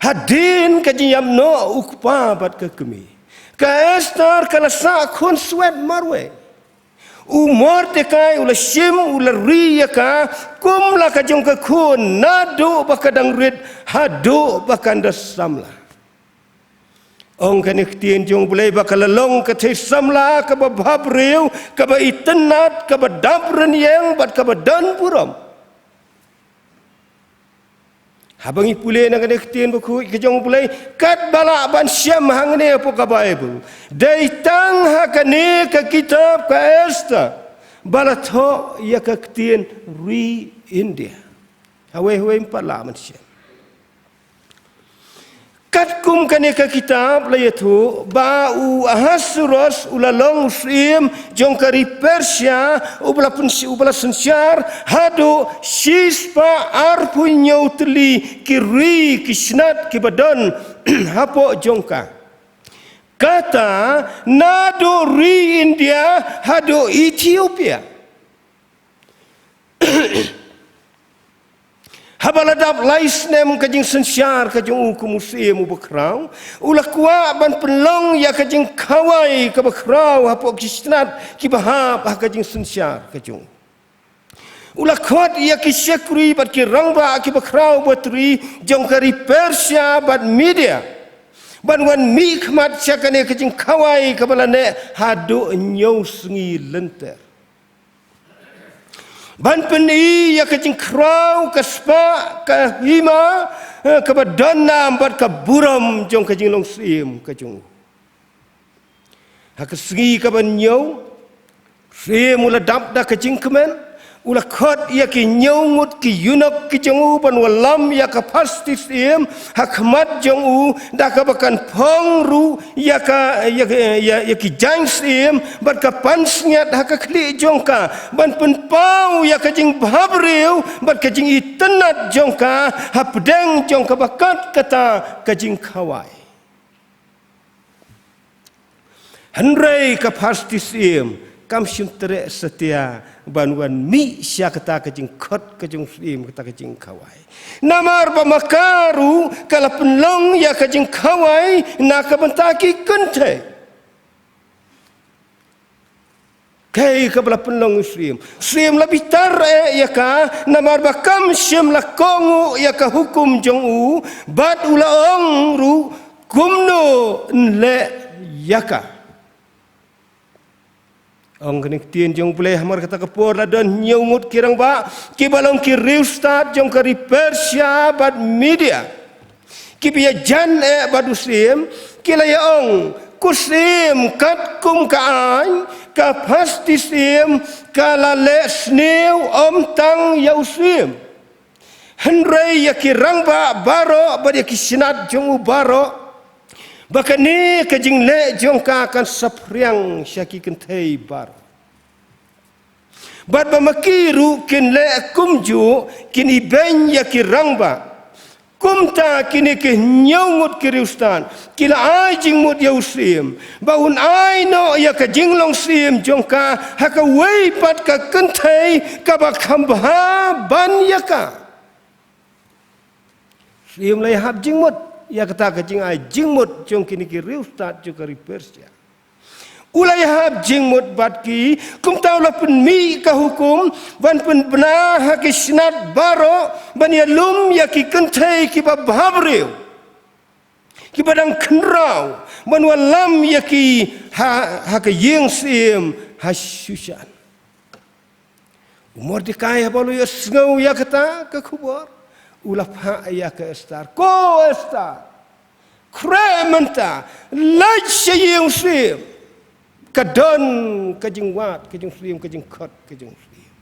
Hadien ka jingïap noh u kpa bad ka kmie, ka Esther ka la sah khun swet marwei. U Mordekai u la shim, u la ri ïa ka kum la ka jong ka khun, naduh ba ka dang rit haduh ba kan da samla. Ong kane ka ktien jong u Blei ba ka la long ka thei samla kaba bhabriew, kaba itynnad, kaba dap rynïeng bad kaba don burom. Haba ngi pule na kane ka ktien bakhuid ka jong u Blei, katba lah ban shem hangne hapoh ka Baibl, dei tang ha kane ka kitab ka Esther ba la thoh ïa ka ktien ri India. Hawei hawei ym pat lah ban shem. Katkum kane ka kitab la ïathuh ba u Ahasuerus u la long u syiem jong ka ri Persia, uba la pynsh-, uba la synshar haduh shispah arphew hynñiew tylli ki ri ki snat kiba don hapoh jong ka. Kata naduh ri India haduh Ethiopia. Haba la dap lai snem ka jingsynshar ka jong u kum u syiem uba khraw, u la kwah ban pynlong ïa ka jingkhawai kaba khraw hapoh ki snat kiba hap ha ka jingsynshar ka jong u. U la khot ïa ki shakri bad ki rangbah kiba khraw batri jong ka ri Persia bad Media ban wan mihkhmat sha kane ka jingkhawai kaba la neh haduh hynñiew sngi lynter. Ban pyni ïa ka jingkhraw, ka spah, ka hima, eh, kaba don nam bad ka burom jong ka jinglong syiem ka jong u. Ha ka sngi kaba hynñiew, Syiem u la dap da ka jingkmen, u la khot ïa ki hynñiew ngut ki eunuch ki jong u ban wallam ïa ka Basti syiem ha khmat jong u, da kaba kan phong ruh ïa ka, ïa ka, ïa, ïa ki jaiñ syiem bad ka pansngiat ha ka khlieh jong ka, ban pynpaw ïa ka jingbhabriew bad ka jingitynnad jong ka hapdeng jong kaba kat kata ka jingkhawai. Hynrei ka Basti syiem kam shym treh satia ban wan mih sha kata ka jingkhot ka jong u syiem, kata ka jingkhawai. Namar ba ma ka ruh ka la pynlong ïa ka jingkhawai na ka bynta ki kynthei. Kaei kaba la pynlong u syiem? Syiem la bitar eh ïa ka, namar ba kam shym la kohnguh ïa ka hukum jong u, bad u la ong ruh, kumno yn leh ïa ka. Ong kane ka ktien jong U Blei, hamar kata ka por la don hynñiew ngut ki rangbah kiba long ki riewstad jong ka ri Persia bad Media, kiba ïajan eh bad u syiem, ki la ïa ong, ko syiem, katkum ka aiñ, ka Basti syiem ka la leh sniew ym tang ïa u syiem, hynrei ïa ki rangbah baroh bad ïa ki snat jong u baroh, ba kane ka jingleh jong ka kan saphriang sha ki kynthei baroh. Bad ba ma ki ruh kin leh kumjuh, kin ibeiñ ïa ki rangbah. Kumta kine ki hynñiew ngut ki riewstad ki la ai jingmut ïa u syiem ba un ai noh ïa ka jinglong syiem jong ka ha kawei pat ka kynthei kaba kham bha ban ïa ka. Syiem la ïahap jingmut ïa kata ka jingai jingmut jong kine ki riewstad jong ka ri Persia. U la ïahap jingmut bad ki, kumta u la pynmih ka hukum ban pynbna ha ki snat baroh ban ïalum ïa ki kynthei kiba bhabriew, kiba dang khynraw, ban wallam ïa ki ha, ha ka ïing syiem ha Shushan. U Mordekai haba u la ïohsngew ïa kata ka khubor, u la phah ïa ka Esther, ko Esther, khreh mynta, leit sha ïing syiem. Ka don ka jingwad ka jong u syiem, ka jingkhot ka jong u syiem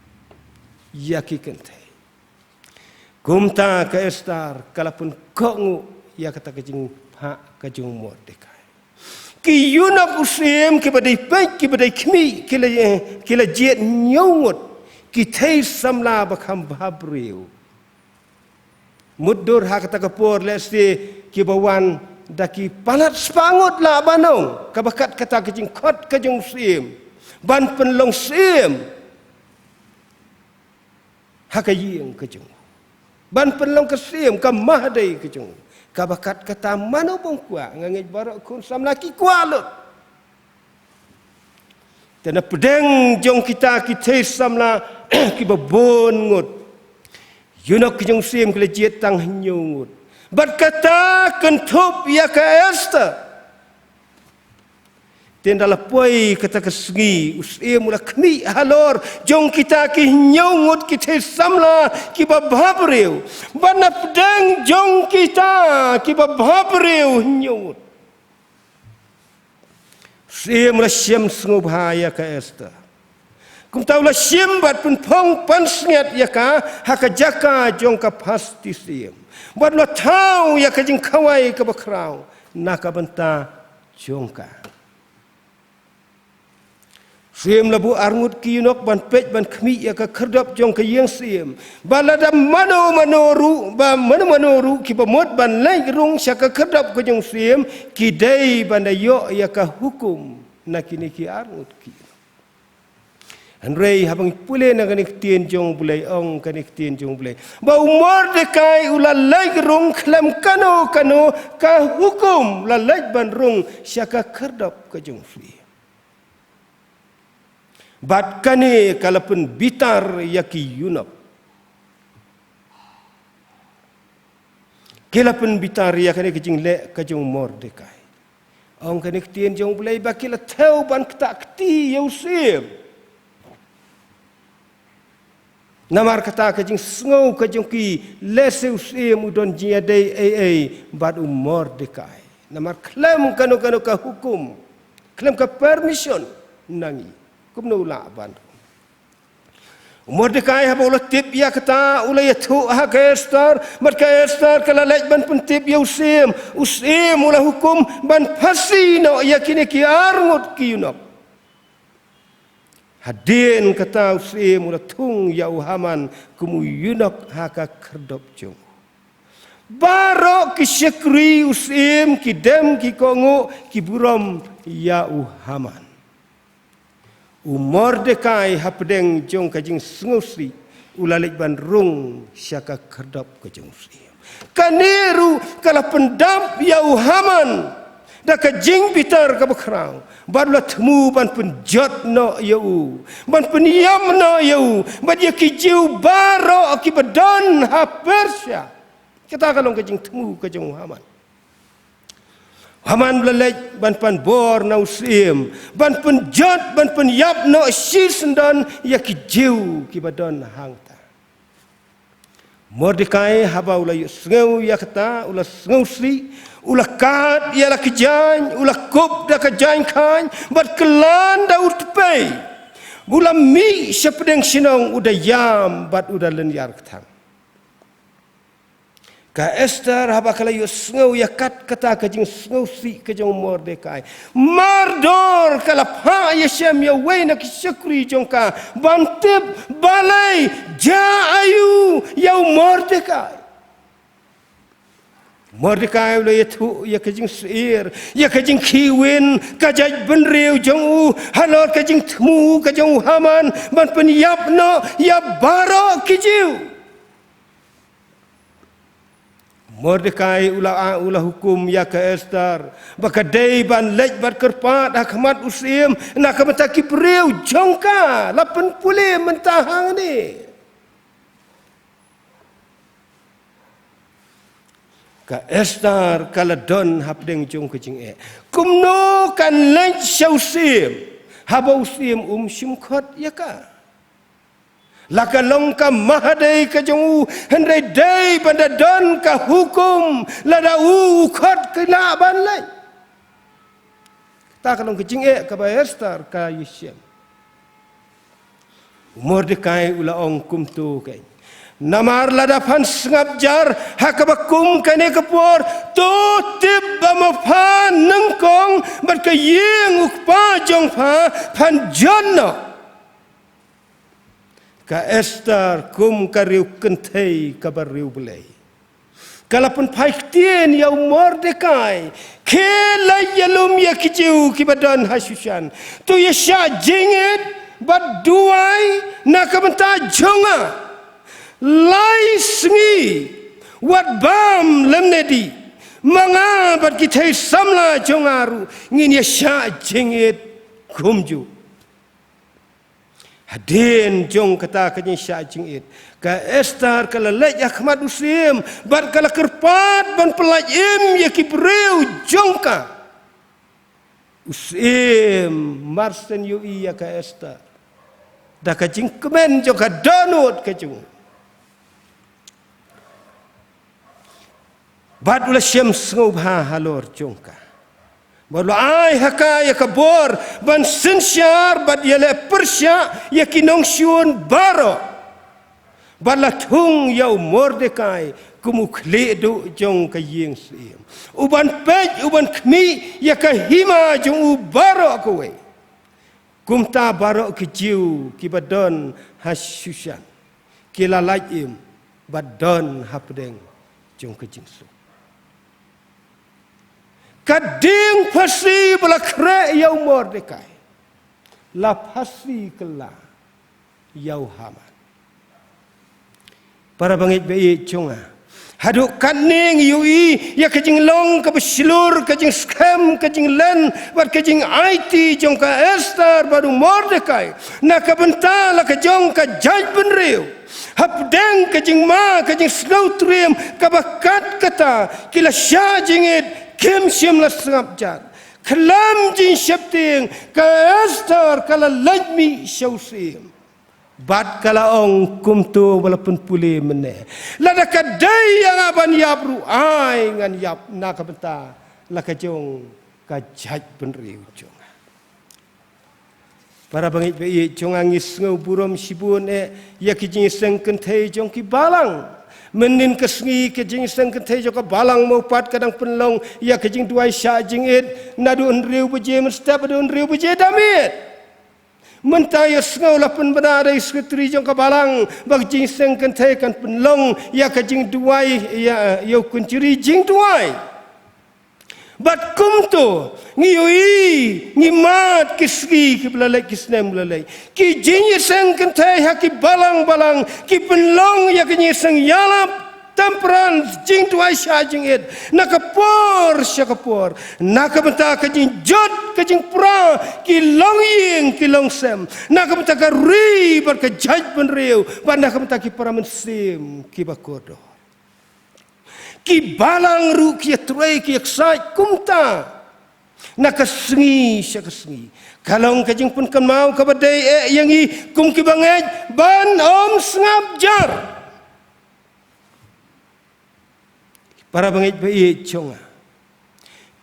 ïa ki kynthei. Kumta ka Esther ka la pynkohnguh ïa kata ka jingphah ka jong u Mordekai. Ki eunuch u syiem kiba dei peit, kiba dei khmih, ki la, ki la jied hynñiew ngut ki thei samla ba kham bhabriew. Mutdur ha kata ka por lehse kiba wan da ki palat spah ngut lah ban ong, kaba kat kata ka jingkhot ka jong u syiem ban pynlong syiem ha ka ïing ka jong u, ban pynlong ka syiem ka mahdei ka jong u. Kaba kat kata mano ba ong kwah, nga ngeit baroh khun samla ki kwah lut. Te na pdeng jong kita ki thei samla kiba bun ngut, eunuch ki jong u syiem ki la jied tang hynñiew ngut. Bad kata kynthup ïa ka Esther. Te ynda la poi kata ka sngi, u syiem u la khmih halor jong kita ki hynñiew ngut ki thei samla kiba bhabriew. Bad na pdeng jong kita kiba bhabriew hynñiew ngut, u syiem u la shim sngewbha ïa ka Esther. Kumta u la shim bad pynphong pansngiat ïa ka ha ka jaka jong ka Basti syiem. Bad u la thaw ïa ka jingkhawai kaba khraw na ka bynta jong ka. Syiem la buh arngut ki eunuch ban peit ban khmih ïa ka khyrdop jong ka ïing syiem. Ba lada mano mano ruh, ba mano mano ruh kiba mut ban leit rung sha ka khyrdop ka jong u syiem, ki dei ban da ïoh ïa ka hukum na kine ki arngut ki eunuch. Hynrei haba ngi pule na kane ka ktien jong U Blei, ong kane ka ktien jong U Blei ba u Mordekai u la leit rung khlem kano kano ka hukum, la leit ban rung sha ka khyrdop ka jong u syiem. Bad kane ka la pynbitar ïa ki eunuch. Ki la pynbitar ïa kane ka jingleh ka jong u Mordekai. Ong kane ka ktien jong U Blei ba ki la thew ban ktah kti ïa u syiem. Namar kata ka jingsngew ka jong ki, lehse u syiem u don jingïadei ei ei bad u Mordekai. Namar khlem kano kano ka hukum, khlem ka permission na ngi, kumno u lah ban rung. U Mordekai haba u la tip ïa kata, u la ïathuh ha ka Esther, bad ka Esther ka la leit ban pyntip ïa u syiem. U syiem u la hukum ban phasi noh ïa kine ki arngut ki ïunok. Hadien kata u syiem u la thung ïa u Haman kum u ïunok ha ka khyrdop jong u. Baroh ki shakri u syiem, ki dem ki kohnguh, ki burom ïa u Haman. U Mordekai hapdeng jong ka jingsngewsih u la leit ban rung sha ka khyrdop ka jong u syiem. Kane ruh ka la pyndap ïa u Haman da ka jingbitar kaba khraw, bad u la thmu ban pynjot noh ïa u, ban pynïap noh ïa u, bad ïa ki Jiw baroh kiba don ha Persia. Kata ka long ka jingthmu ka jong u Haman. Haman u la leit ban pan bor na u syiem ban pynjot, ban pynïap noh shisyndon ïa ki Jiw kiba don hangta. Mordekai haba u la ïohsngew ïa kata, u la sngewsih, u la kad ïa la ka jaiñ, u la kup da ka jaiñ khaiñ, bad kylla da u tpei. U la mih shapdeng shnong, u da ïam bad u da lynñiar kthang. Ka Esther haba ka la ïohsngew ïa kat kata ka jingsngewsih ka jong u Mordekai, mardor ka la phah ïashem ïa uwei na ki shakri jong ka ban tip balei jia aïu ïa u Mordekai. Mordekai u la ïathuh ïa ka jingsyier, ïa ka jingkhih win, ka jaitbynriew jong u halor ka jingthmu ka jong u Haman ban pynïap noh ïa baroh ki Jiw. Mordekai u la, u la hukum ïa ka Esther ba ka dei ban leit bad kyrpad ha khmat u syiem na ka bynta ki briew jong ka. La pynpule mynta hangne. Ka Esther ka la don hapdeng jong ka jingeh. Kumno kan leit sha u syiem haba u syiem um shim khot ïa ka? La ka long ka mahadei ka jong u, hynrei dei ban da don ka hukum lada u khot ki lah ban leit. Kata ka long ka jingeh kaba Esther ka ïashem. U Mordekai u la ong kumto keiñ. Namar lada phan sngap jar ha kaba kum kane ka por, to tip ba ma pha nyngkong bad ka ïing u kpa jong pha phan jot noh. Ka Esther kum ka riew kynthei kaba riew Blei, ka la pynphai ktien ïa u Mordekai, khie leit ïalum ïa ki Jiw kiba don ha Shushan. To ïa shah jingit bad duwai na ka bynta jong nga. Lai sngi, wat bam lymne dih, ma nga bad ki thei samla jong nga ruh ngin ïa shah jingit kumjuh. Hadien jong kata ka jingshah jingit, ka Esther ka la leit ha khmat u syiem bad ka la kyrpad ban pyllait im ïa ki briew jong ka. U syiem marshen ïohi ïa ka Esther da ka jingkmen jong ka dohnud ka jong u. Bad u la shem sngewbha halor jong ka. Bad u la ai ha ka ïa ka bor ban synshar bad ïaleh pyrshah ïa ki nongshun baroh. Bad la thung ïa u Mordekai kum u khlieh duh jong ka ïing syiem, u ban peit, u ban khmih ïa ka hima jong u baroh kawei. Kumta baroh ki Jiw kiba don ha Shushan ki la lait im bad don hapdeng jong ka jingsuk. Ka dieng phasi ba la khreh ïa u Mordekai, la phasi kylla ïa u Haman. Para bangeit ba ïeit jong nga, haduh katne ngi ïohi ïa ka jinglong kaba shlur, ka jingskhem, ka jinglen bad ka jingaiti jong ka Esther bad u Mordekai na ka bynta la ka jong ka jaitbynriew. Hapdeng ka jingma, ka jingsngewtriem kaba kat kata, ki la shah jingit, kim shym la sngap jar. Khlem jingsheptieng, ka Esther ka la leit mih sha u syiem bad ka la ong kumto ba la pynpule mynne: Lada ka dei ïa nga ban ïap ruh, ai ngan ïap na ka bynta la ka jong ka jaitbynriew jong nga. Para bangeit ba ïeit jong nga, ngi sngew burom shibun eh ïa ki jingïaseng kynthei jong ki balang. Mynnin ka sngi ka jingïaseng kynthei jong ka balang mo pat ka dang pynlong ïa ka jingduwai shah jingit naduh hynriew baje mynstep haduh hynriew baje da miet. Mynta ïohsngew la pynbna da i sekretari jong ka balang ba ka jingïaseng kynthei kan pynlong ïa ka jingduwai, ïa, ïa u kynjri jingduwai. Bad kumto ngi ïohi, ngi mad ki sngi kiba la leit, ki snem ba la leit, ki jingïaseng kynthei ha ki balang balang ki pynlong ïa ka jingïaseng ïalap, temperance, jingduwai shah jingit na ka por sha ka por, na ka bynta ka jingjot ka jingpra ki longïing ki longsem, na ka bynta ka ri bad ka jaitbynriew, bad na ka bynta ki para mynsiem kiba kordor. Ki balang ruh ki ïatrei ki ïaksaid kumta na ka sngi sha ka sngi. Ka long ka jingpynkynmaw kaba dei eh ïa ngi kum ki bangeit ban ym sngap jar. Para bangeit ba ïeit jong nga,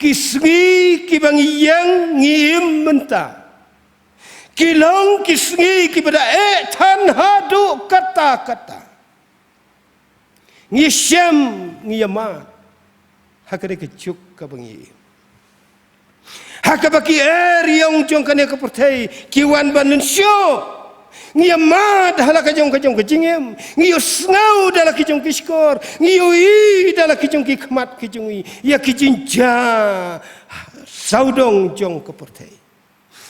ki sngi kiba ngi ïeng ngi im mynta ki long ki sngi kiba da eh than haduh katta katta. Ngi shem, ngi ïamad ha kane ka juk kaba ngi im, ha kaba ki eriong jong kane ka pyrthei ki wan ban lynshop. Ngi ïamad ha la ka jong ka jong ka jingim, ngi ïohsngew da la ki jong ki shkor, ngi ïohi da la ki jong ki khmat ki jong ngi ïa ki jingjia sawdong jong ka pyrthei,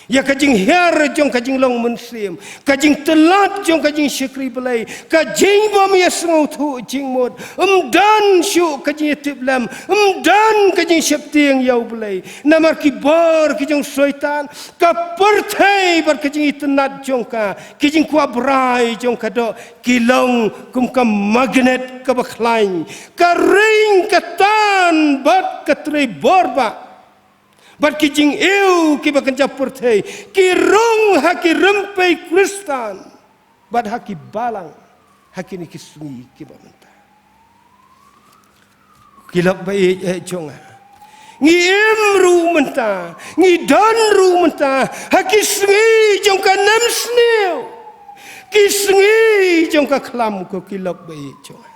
ïa ka jinghiar jong ka jinglong mynsiem, ka jingtlot jong ka jingshakri Blei, ka jingbym ïasngewthuh jingmut, ym don shuh ka jingïatiplem, ym don ka jingsheptieng ïa U Blei. Namar ki bor ki jong Soitan, ka pyrthei bad ka jingitynnad jong ka, ki jingkwah brai jong ka doh, ki long kum ka magnet kaba khlaiñ, ka ring ka tan bad ka trei bor bah. Bad ki jingiew kiba kynja pyrthei ki rung ha ki rympei Khristan bad ha ki balang ha kine ki sngi kiba mynta. Ki lok ba ïeit, eh, jong nga, ngi im ruh mynta, ngi don ruh mynta ha ki sngi jong ka nemsniew, ki sngi jong ka khlam, ko ki lok ba ïeit jong nga.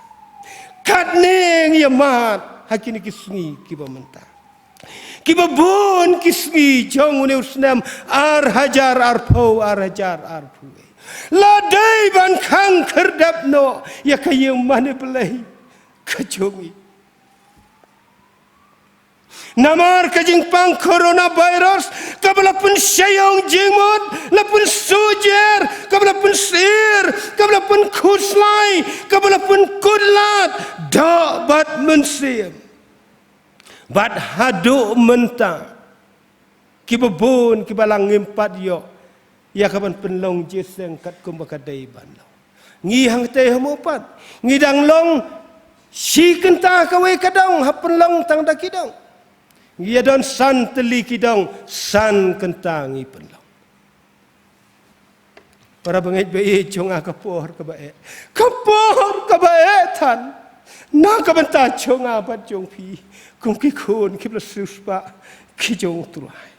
Katne ngi ïamad ha kine ki sngi kiba mynta. Kiba bun ki sngi jong une u snem ar hajar arphew, ar hajar arphew wei la dei ban khang khyrdep noh ïa ka ïing mane Blei ka jong ngi. Namar ka jingpang coronavirus kaba la pynshaiong jingmut, la pynsuhjer, kaba la pynsyier, kaba la pynkhuslai, kaba la pynkhuslad doh bad mynsiem. Bad haduh mynta kiba bun kiba la ngim pat ïoh ïa kaban pynlong jingïaseng katkum ba ka dei ban long. Ngi hangtei ha mo pat ngi dang long shi kynta kawei ka dong ha pynlong tang da ki dong. Ngi ïa don san tylli ki dong, san kynta ngi pynlong. Para bangeit ba ïeit jong nga, ka por kaba eh, ka por kaba eh than na ka bynta jong nga bad jong phi kum ki khun kiba la siewspah ki jong U Trai.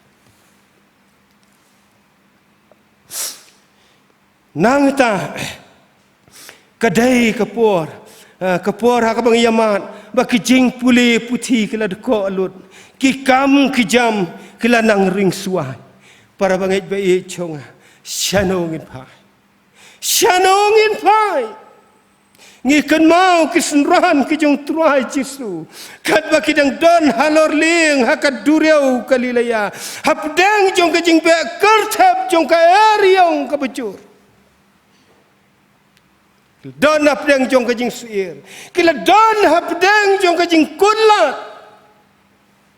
Nangta ka dei ka por, eh, ka por ha kaba ngi ïamad ba ki jingpule puthi ki la dkoh lut, ki kam ki jam ki la nang ring suai. Para bangeit ba ïeit jong nga, shano ngin phai? Shano ngin phai? Ngi kynmaw ki synran ki jong U Trai Jisu katba ki dang don halor lieng ha ka duriaw Galilea, hapdeng jong ka jingbeh kyrthep jong ka eriong kaba jur. Ki la don hapdeng jong ka jingsuir, ki la don hapdeng jong ka jingkutlad.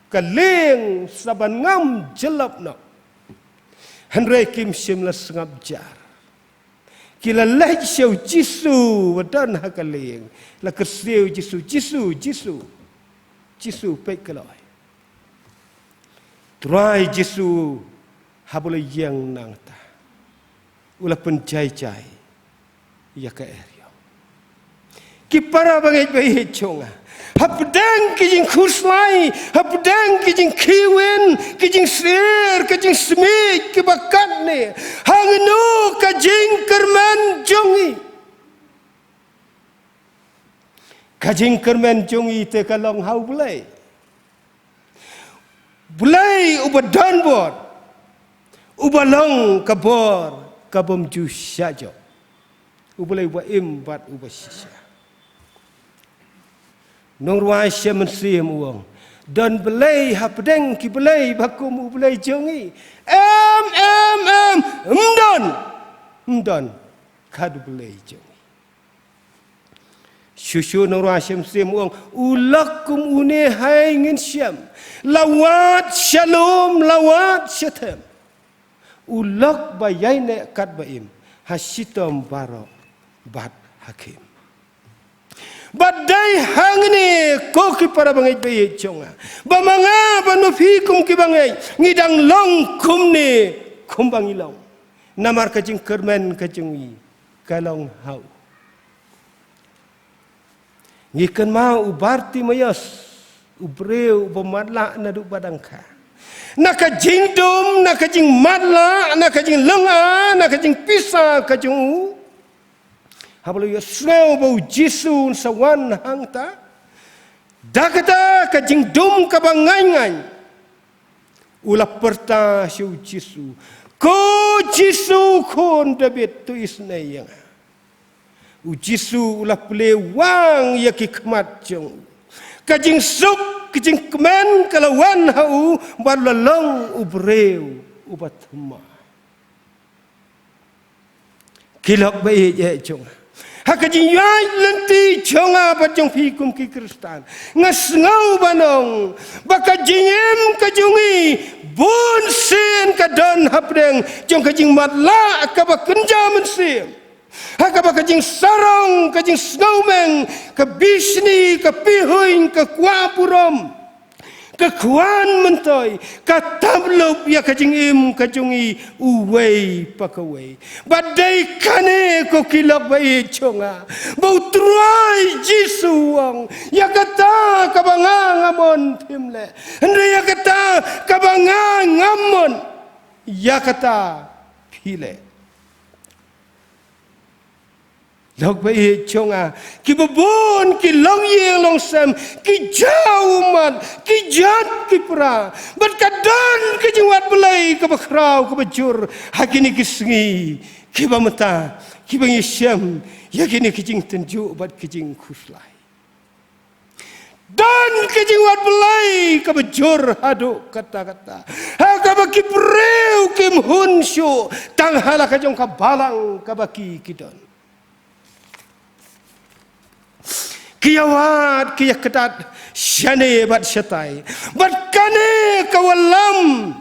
Ka lieng sa ban ngam jyllop noh, hynrei kim shym la sngap jar. Ki la leit sha U Jisu ba don ha ka lieng, la kyrsiew: Jisu, Jisu, Jisu, Jisu, peit ka loi. U Trai Jisu haba u la ïeng nangta, u la pynjai jai ïa ka eriong. Ki para bangeit ba ïeit jong nga, Hapdeng ki jingkhuslai, hapdeng ki jingkhih win, ki jingsyier, ki jingsmiej, kiba katne, hangno ka jingkyrmen jong ngi? Ka jingkyrmen jong ngi te ka long ha U Blei. Blei uba don bor, uba long ka bor ka bym ju shah jop. U Blei uba im bad uba shisha. Nongrwai Shem Mynsiem u ong, don Blei hapdeng ki blei ba kum U Blei jong ngi? Em, em, em, ym don. Ym don. Ka don Blei jong ngi. Shuh shuh Nongrwai Shem Mynsiem u ong, u lok kum une hai ngin shem. La wad sha lum, la wad sha them. U lok ba ïaineh katba im ha shitom baroh bad ha khim. Bad dei hangne ko ki para bangeit ba ïeit jong nga, ba ma nga bad ma phi kum ki bangeit ngi dang long kumne kumba ngi long. Namar ka jingkyrmen ka jong ngi ka long ha u. Ngi kynmaw u Bartimaios, u briew uba matlah naduh ba dang kha. Na ka jingdum, na ka jingmatlah, na ka jinglynga, na ka jingpisa ka jong u, haba la ïohsngew ba U Jisu un sa wan hangta, da kata ka jingdum kaba ngai ngai, u la pyrta sha U Jisu, "Ko Jisu, Khun Dabid, to isynei ïa nga." U Jisu u la plie wang ïa ki khmat jong u. Ka jingsuk, ka jingkmen ka la wan ha u, bad u la long u briew uba thymmai. Ki lok ba ïeit jong nga, ha ka jingïaid lynti jong nga bad jong phi kum ki Khristan, nga sngew ban ong ba ka jingim ka jong ngi bunsien ka don hapdeng jong ka jingmatlah kaba kynja mynsiem, ha kaba ka jingsarong, ka jingsngewmeng, ka bishni, ka pihuiñ, ka kwah burom, ka kwah myntoi, ka tap lup ïa ka jingim ka jong ngi uwei pa kawei. Bad dei kane ko ki lok ba ïeit jong nga, ba U Trai Jisu u ong, ïa kata kaba nga ngam mon phim leh, hynrei ïa kata kaba nga ngam mon, ïa kata phi leh. Lok ba ïeit jong nga, kiba bun ki longïing longsem, ki jaw ummat, ki jot ki pra, bad ka don ka jingwad Blei kaba khraw kaba jur ha kine ki sngi kiba mynta, kiba ngi shem ïa kine ki jingtynjuh bad ki jingkhuslai. Don ka jingwad Blei kaba jur haduh katta katta, ha kaba ki briew kim hun shuh tang ha la ka jong ka balang kaba ki ki don. Ki ïawad, ki ïakdat shane bad shatai, bad kane ka wallam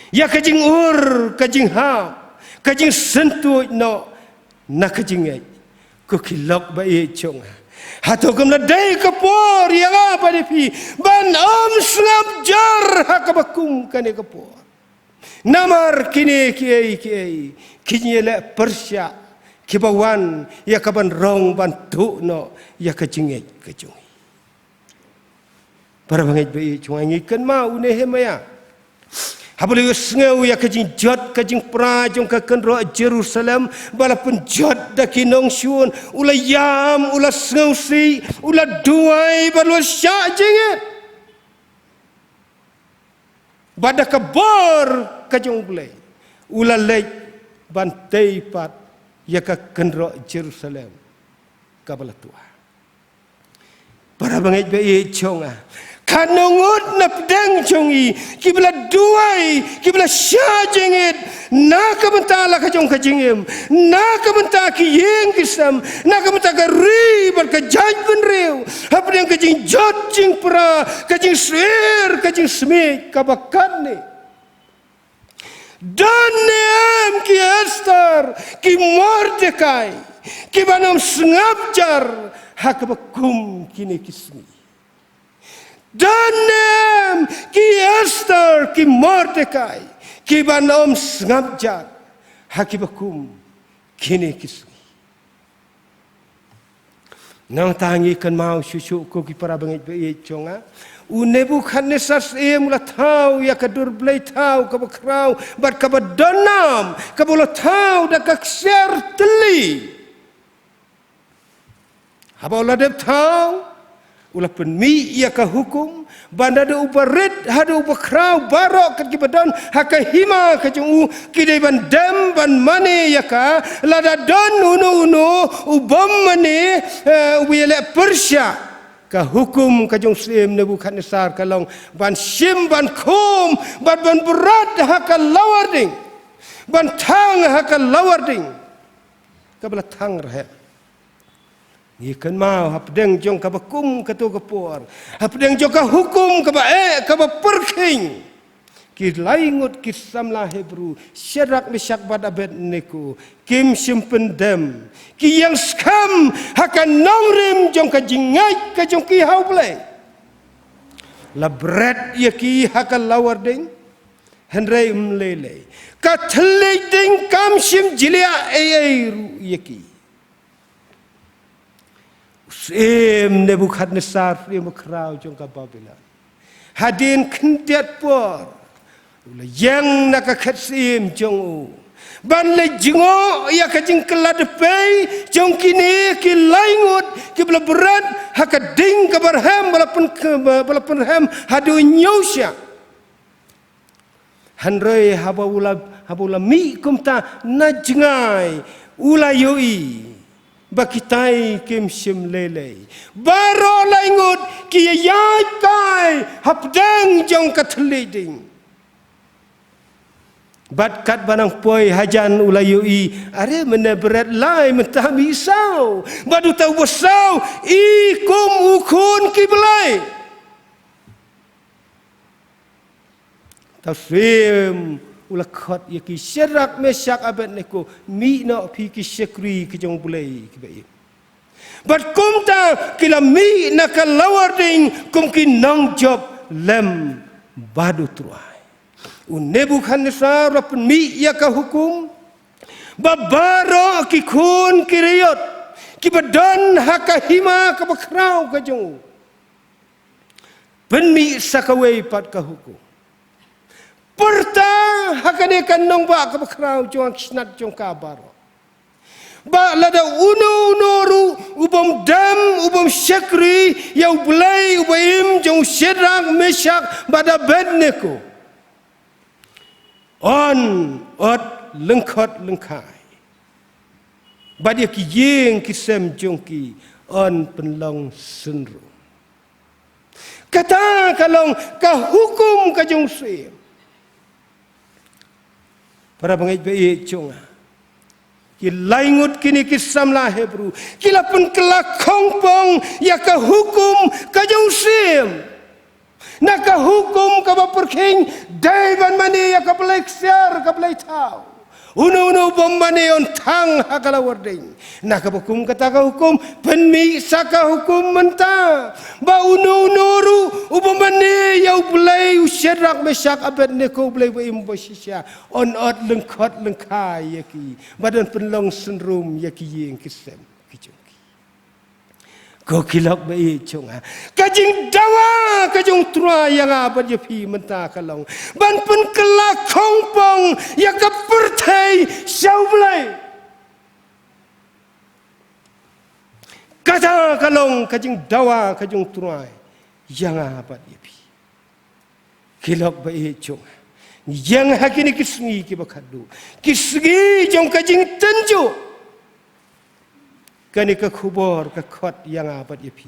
ïa ka jingur, ka jinghap, ka jingsyntuid noh na ka jingngeit. Ko ki lok ba ïeit jong nga, hato kam la dei ka por ïa nga bad ïa phi ban ym sngap jar ha kaba kum kane ka por? Namar kine kiei kiei ki jingïaleh pyrshah kiba wan ïa kaban rong ban tuh noh ïa ka jingngeit ka jong ngi. Para bangeit ba ïeit jong nga, ngi kynmaw u Nehemaïah, haba la ïohsngew ïa ka jingjot ka jingpra jong ka kynroh Jerusalem ba la pynjot da ki nongshun, u la ïam, u la sngewsih, u la duwai bad u la shah jingngeit. Bad da ka bor ka jong U Blei u la leit ban tei pat ïa ka kynroh Jerusalem kaba la tuah. Para bangeit ba ïeit jong nga, katno ngut na pdeng jong ngi kiba la duwai, kiba la shah jingngeit na ka bynta la ka jong ka jingim, na ka bynta ki ïing ki sem, na ka bynta ka ri bad ka jaitbynriew, hapdeng ka jingjot jingpra, ka jingsyier, ka jingsmiej kaba katne. Don ne em ki Esther, ki Mordekai kiban ym sngap jar ha kaba kum kine ki sngi? Don ne em ki Esther, ki Mordekai kiban ym sngap jar ha kaba kum kine ki sngi? Nangta ngi kynmaw shuh shuh ko ki para bangeit baieit jong nga. U Nebukhadnessar syiem u la thaw ïa ka dur blei thaw kaba khraw bad kaba don nam, kaba u la thaw da ka ksiar tylli. Haba u la dep thaw, u la pynmih ïa ka hukum, ba naduh uba rit haduh uba khraw baroh kat kiba don ha ka hima ka jong u ki dei ban dem ban mane ïa ka, lada don uno uno u bym mane, eh, uba ïaleh pyrshah. Ka hukum ka jong u syiem Nebukhadnessar ka long ban shim ban khum bad ban bret ha ka lawar ding, ban thang ha ka lawar ding kaba la thang rhem. Ngi kynmaw hapdeng jong kaba kum kato ka por, hapdeng jong ka hukum kaba eh kaba pyrkhing, ki lai ngut ki samla Hebru, Shadrak, Meshak bad Abednego, kim shym pyndem. Ki ïeng skhem ha ka nongrim jong ka jingngeit ka jong ki ha U Blei. La bret ïa ki ha ka lawar ding, hynrei ym lei lei, ka thylliej ding kam shym jliah ei ei ruh ïa ki. U syiem Nebukhadnessar, syiem bakhraw jong ka Babilon, hadien khyndiat por u la ïeng na ka khet syiem jong u ban leit jngoh ïa ka jingkylla dpei jong kine ki lai ngut kiba la bret ha ka ding kaba rhem, ba la pyn, ba la pynrhem haduh hynñiew shyiap. Hynrei haba u la, haba u la mih kumta na jngai, u la ïohi ba kitai kim shym lei lei. Baroh lai ngut ki ïaid kai hapdeng jong ka thylliej ding. Bad katba nang poi hajan u la ïohi, are mynne bret lai, mynta mih saw. Bad uta uba saw i kum u khun ki blei. Te u syiem u la khot ïa ki, Shadrak, Meshak, Abednego, mih noh phi ki shakri ki jong U Blei kiba im. Bad kumta ki la mih na ka lawar ding kum ki nongjop lem bad U Trai. U Nebukhadnessar u la pynmih ïa ka hukum ba baroh ki khun ki riot kiba don ha ka hima kaba khraw ka jong u, pynmih sa kawei pat ka hukum. Pyrta ha kane ka nongbah kaba khraw jong ka snat jong ka baroh, ba lada uno uno ruh u bym dem, u bym shakri ïa U Blei uba im jong u Shadrak, Meshak bad Abednego, yn ot lyngkhot lyngkhai, bad ïa ki ïing ki sem jong ki yn pynlong synrum. Kata ka long ka hukum ka jong u syiem. Para bangeit baieit jong nga, ki lai ngut kine ki samla Hebru ki la pynkylla khongpong ïa ka hukum ka jong u syiem. Na ka hukum kaba pyrkhing, dei ban mane ïa ka blei ksiar, ka blei thaw. Uno uno u bym mane yn thang ha ka lawar ding. Na kaba kum kata ka hukum, pynmih sa ka hukum mynta ba uno uno ruh u bym mane ïa U Blei u Shadrak, Meshak, Abednego, U Blei uba im uba shisha, yn ot lyngkhot lyngkhai ïa ki, bad yn pynlong synrum ïa ki ïing ki sem ki jong ki. Ko ki lok baieit jong nga, ka jingdawa ka jong U Trai ïa nga bad ïa phi mynta ka long ban pynkylla khongpong ïa ka pyrthei sha U Blei. Kata ka long ka jingdawa ka jong U Trai ïa nga bad ïa phi. Ki lok baieit jong nga, ngi ïeng ha kine ki sngi kiba khatduh, ki sngi jong ka jingtynjuh. Kane ka khubor ka khot ïa nga bad ïa phi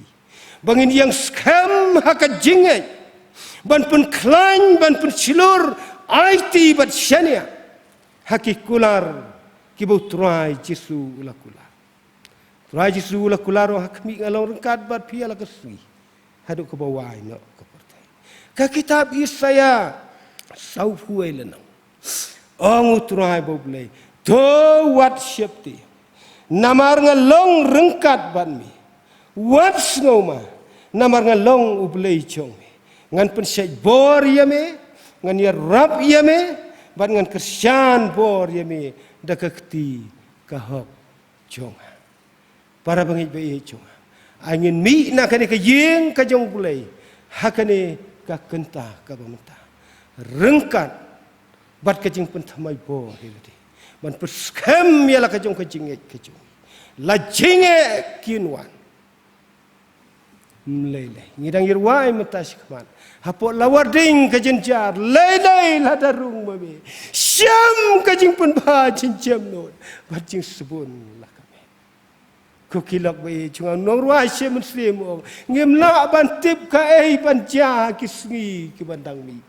ba ngin ïeng skhem ha ka jingngeit, ban pynkhlaiñ, ban pynshlur, aiti bad shaniah ha ki kular kiba U Trai Jisu u la kular. Trai Jisu u la kular, ha khmih nga long ryngkat bad phi ïa la ka sngi haduh kaba wai noh ka pyrthei. Ka kitab Isaïah sawphew wei lynnong. Ong U Trai ba U Blei, to wat sheptieng, namar nga long ryngkat bad me. Wat sngewma, namar nga long U Blei jong me. Ngan pynshait bor ïa me, ngan ïarap ïa me, bad ngan kyrshan bor ïa me da ka kti ka hok jong nga. Para bangeit baieit jong nga, Ai ngin mih na kane ka ïing ka jong U Blei ha kane ka kynta kaba mynta, ryngkat bad ka jingpynthymmai bor ïa lade, ban pynskhem ïa la ka jong ka jingngeit ka jong ngi. La jingeh kin wan. Ym lei lei, ngi dang ïa rwai mynta shakhmat. Hapoh lawar ding ka jynjar, lei lei lada rung ma me. Shem ka jingpynbha jingjem nud bad jingsbun la ka met. Ko ki lok ba ïeit jong nga, u nongrwai Shem Mynsiem u ong, ngim lah ban tip kaei ban jia ha ki sngi kiban dang mih.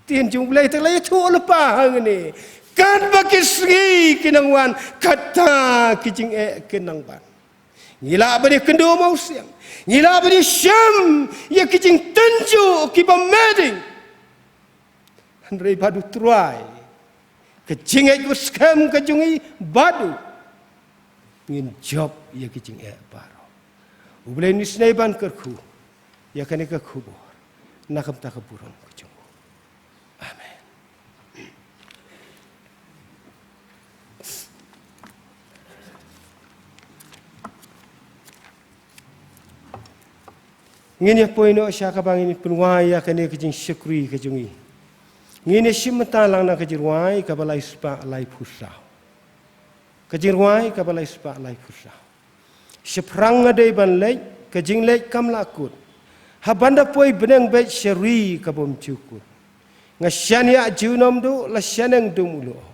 Ktien jong U Blei te la ïathuh lypa hangne, katba ki sngi ki nang wan, kata ki jingeh kin nang ban. Ngi lah ban ïakynduh mawsiang, ngi lah ban ïashem ïa ki jingtynjuh kiba meding. Hynrei bad U Trai, ka jingngeit kaba skhem ka jong ngi bad u, ngin jop ïa ki jingeh baroh. U Blei un isynei ban kyrkhu ïa kane ka khubor na ka bynta ka burom ka jong u. Amen. Ngin ïa poi noh sha kaba ngin pynwai ïa kane ka jingshakri ka jong ngi. Ngin ïa shim bynta lang na ka jingrwai kaba lai spah lai phew saw. Ka jingrwai kaba lai spah lai phew saw. Shaphrang nga dei ban leit, ka jingleit kam lah kut. Haba nga da poi bneng beit sha ri ka bym ju kut. Nga shaniah junom duh, la shaneng dum u lyoh.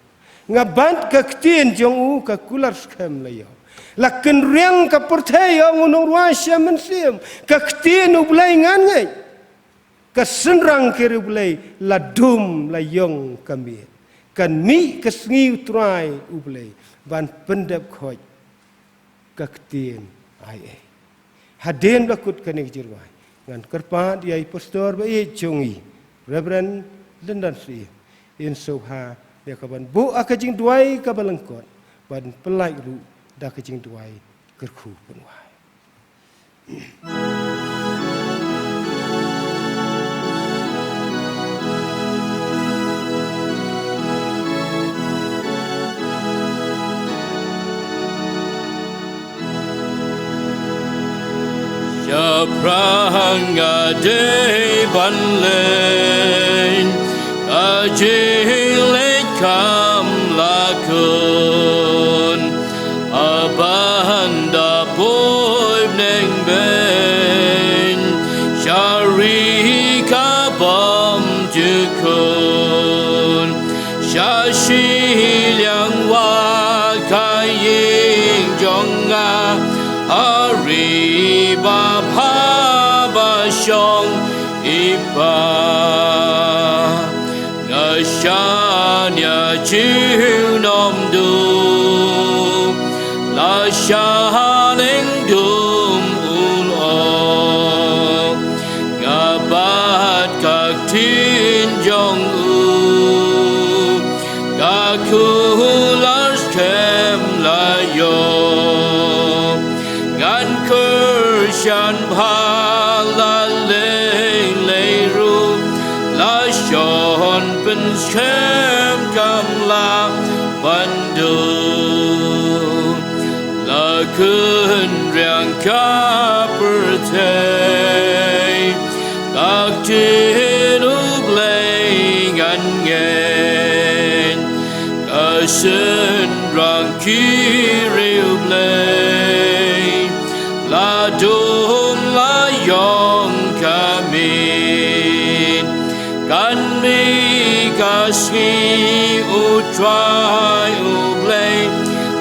Nga bat ka ktien jong u, ka kular skhem la ïoh. La kynriang ka pyrthei, ong u nongrwai Shem Mynsiem, ka ktien U Blei ngan ngeit. Ka synrang ka ri U Blei, la dum la ïong ka miet. Kan mih ka sngi U Trai U Blei ban pyndep khoit ka ktien ai ei. Hadien ba kut kane ka jingrwai, ngan kyrpad ïa i pastor ba ïeit jong ngi, Reverend Lyndan Syiem, in sngewbha ïa ka ban buh ha ka jingduwai kaba lyngkot, ban pyllait ruh da ka jingduwai kyrkhu pynwai. Shaphrang nga dei ban leit, ka jingleit kam lah kut. Haba nga da poi bneng beit sha ri ka bym ju kut. Sha shiliang wat ka ïing jong nga, ha ri babha ba shong i pa. Nga shaniah junom duh, la shaneng dum u lyoh. Nga bat ka ktien jong u, ka kular skhem la ïoh. Ngan kyrshan bha la lei lei ruh, la shon pynskhem kam lah ban duh. La kynriang ka pyrthei, ka ktien U Blei ngan ngeit. Ka synrang ki ri U Blei, la dum la ïong ka miet. Kan mih ka sngi U Trai U Blei,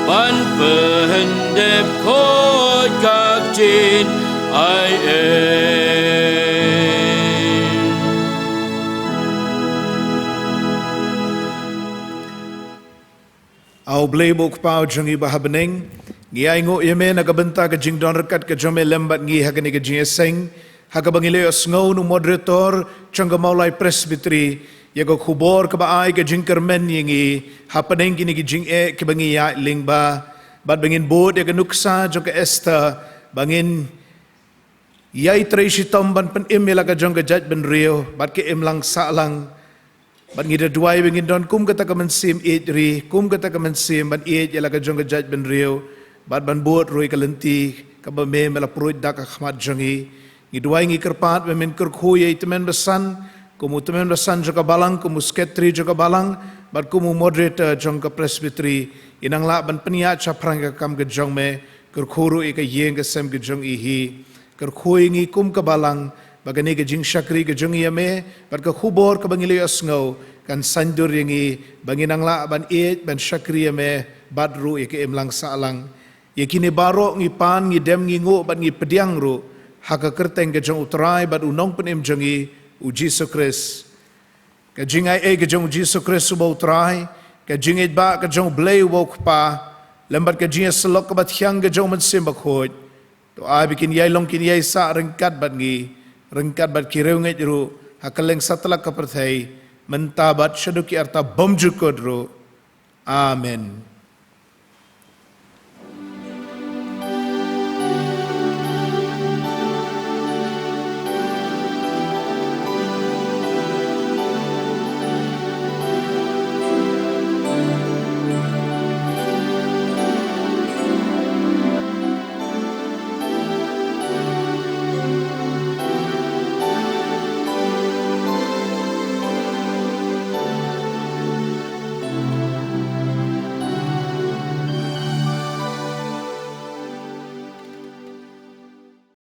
ban pyndep khoit ka ktien ai ei. A U Blei bad U Kpa jong ngi ba ha bneng, ngi ainguh ïa me na ka bynta ka jingdon ryngkat ka jong me lem bad ngi ha kane ka jingïaseng, ha kaba ngi la ïohsngew na u moderator jong ka Mawlai Presbytery ïa ka khubor kaba ai ka jingkyrmen ïa ngi hapdeng kine ki jingeh kiba ngi ïaid lyngba, bad ba ngin bud ïa ka nuksa jong ka Esther, ba ngin ïai trei shitom ban pynim ïa la ka jong ka jaitbynriew bad ka imlang sahlang. Bad ngi da duwai ba ngin don kum kata ka mynsiem ïeit ri, kum kata ka mynsiem ban ïeit ïa la ka jong ka jaitbynriew, bad ban bud ruh ïa ka lynti kaba me me la pruid da ka khmat jong ngi. Ngi duwai ngi kyrpad ba men kyrkhu ïa i tymmen basan, kum u tymmen basan jong ka balang, kum u sekretari jong ka balang, bad kum u moderator jong ka presbytery, i nang lah ban pynïaid shaphrang ka kam ka jong me, kyrkhu ruh ïa ka ïing ka sem ka jong i hi. Kyrkhu ïa ngi kum ka balang, ba kane ka jingshakri ka jong ngi ïa me, bad ka khubor kaba ngi la ïohsngew, kan saiñdur ïa ngi, ba ngi nang lah ban ïeit, ban shakri ïa me, bad ruh ïa ka imlang sahlang. Ïa kine baroh ngi pan, ngi dem, ngi nguh, bad ngi pdiang ruh, ha ka kyrteng ka jong u Trai, bad u nongpynim jong ngi, u Jisu Khrist. Ka jingaiei ka jong u Jisu Khrist uba u Trai, ka jingïeit ba ka jong u Blei uba u Kpa, lem bad ka jingïasyllok kaba thiang ka jong u Mynsiem Bakhuid. To ai ba kin ïai long kin ïai sah ryngkat bad ngi, ryngkat bad ki riewngeit ruh, ha kylleng satlak ka pyrthei, mynta bad shaduh ki arta bymjukut ruh. Amen.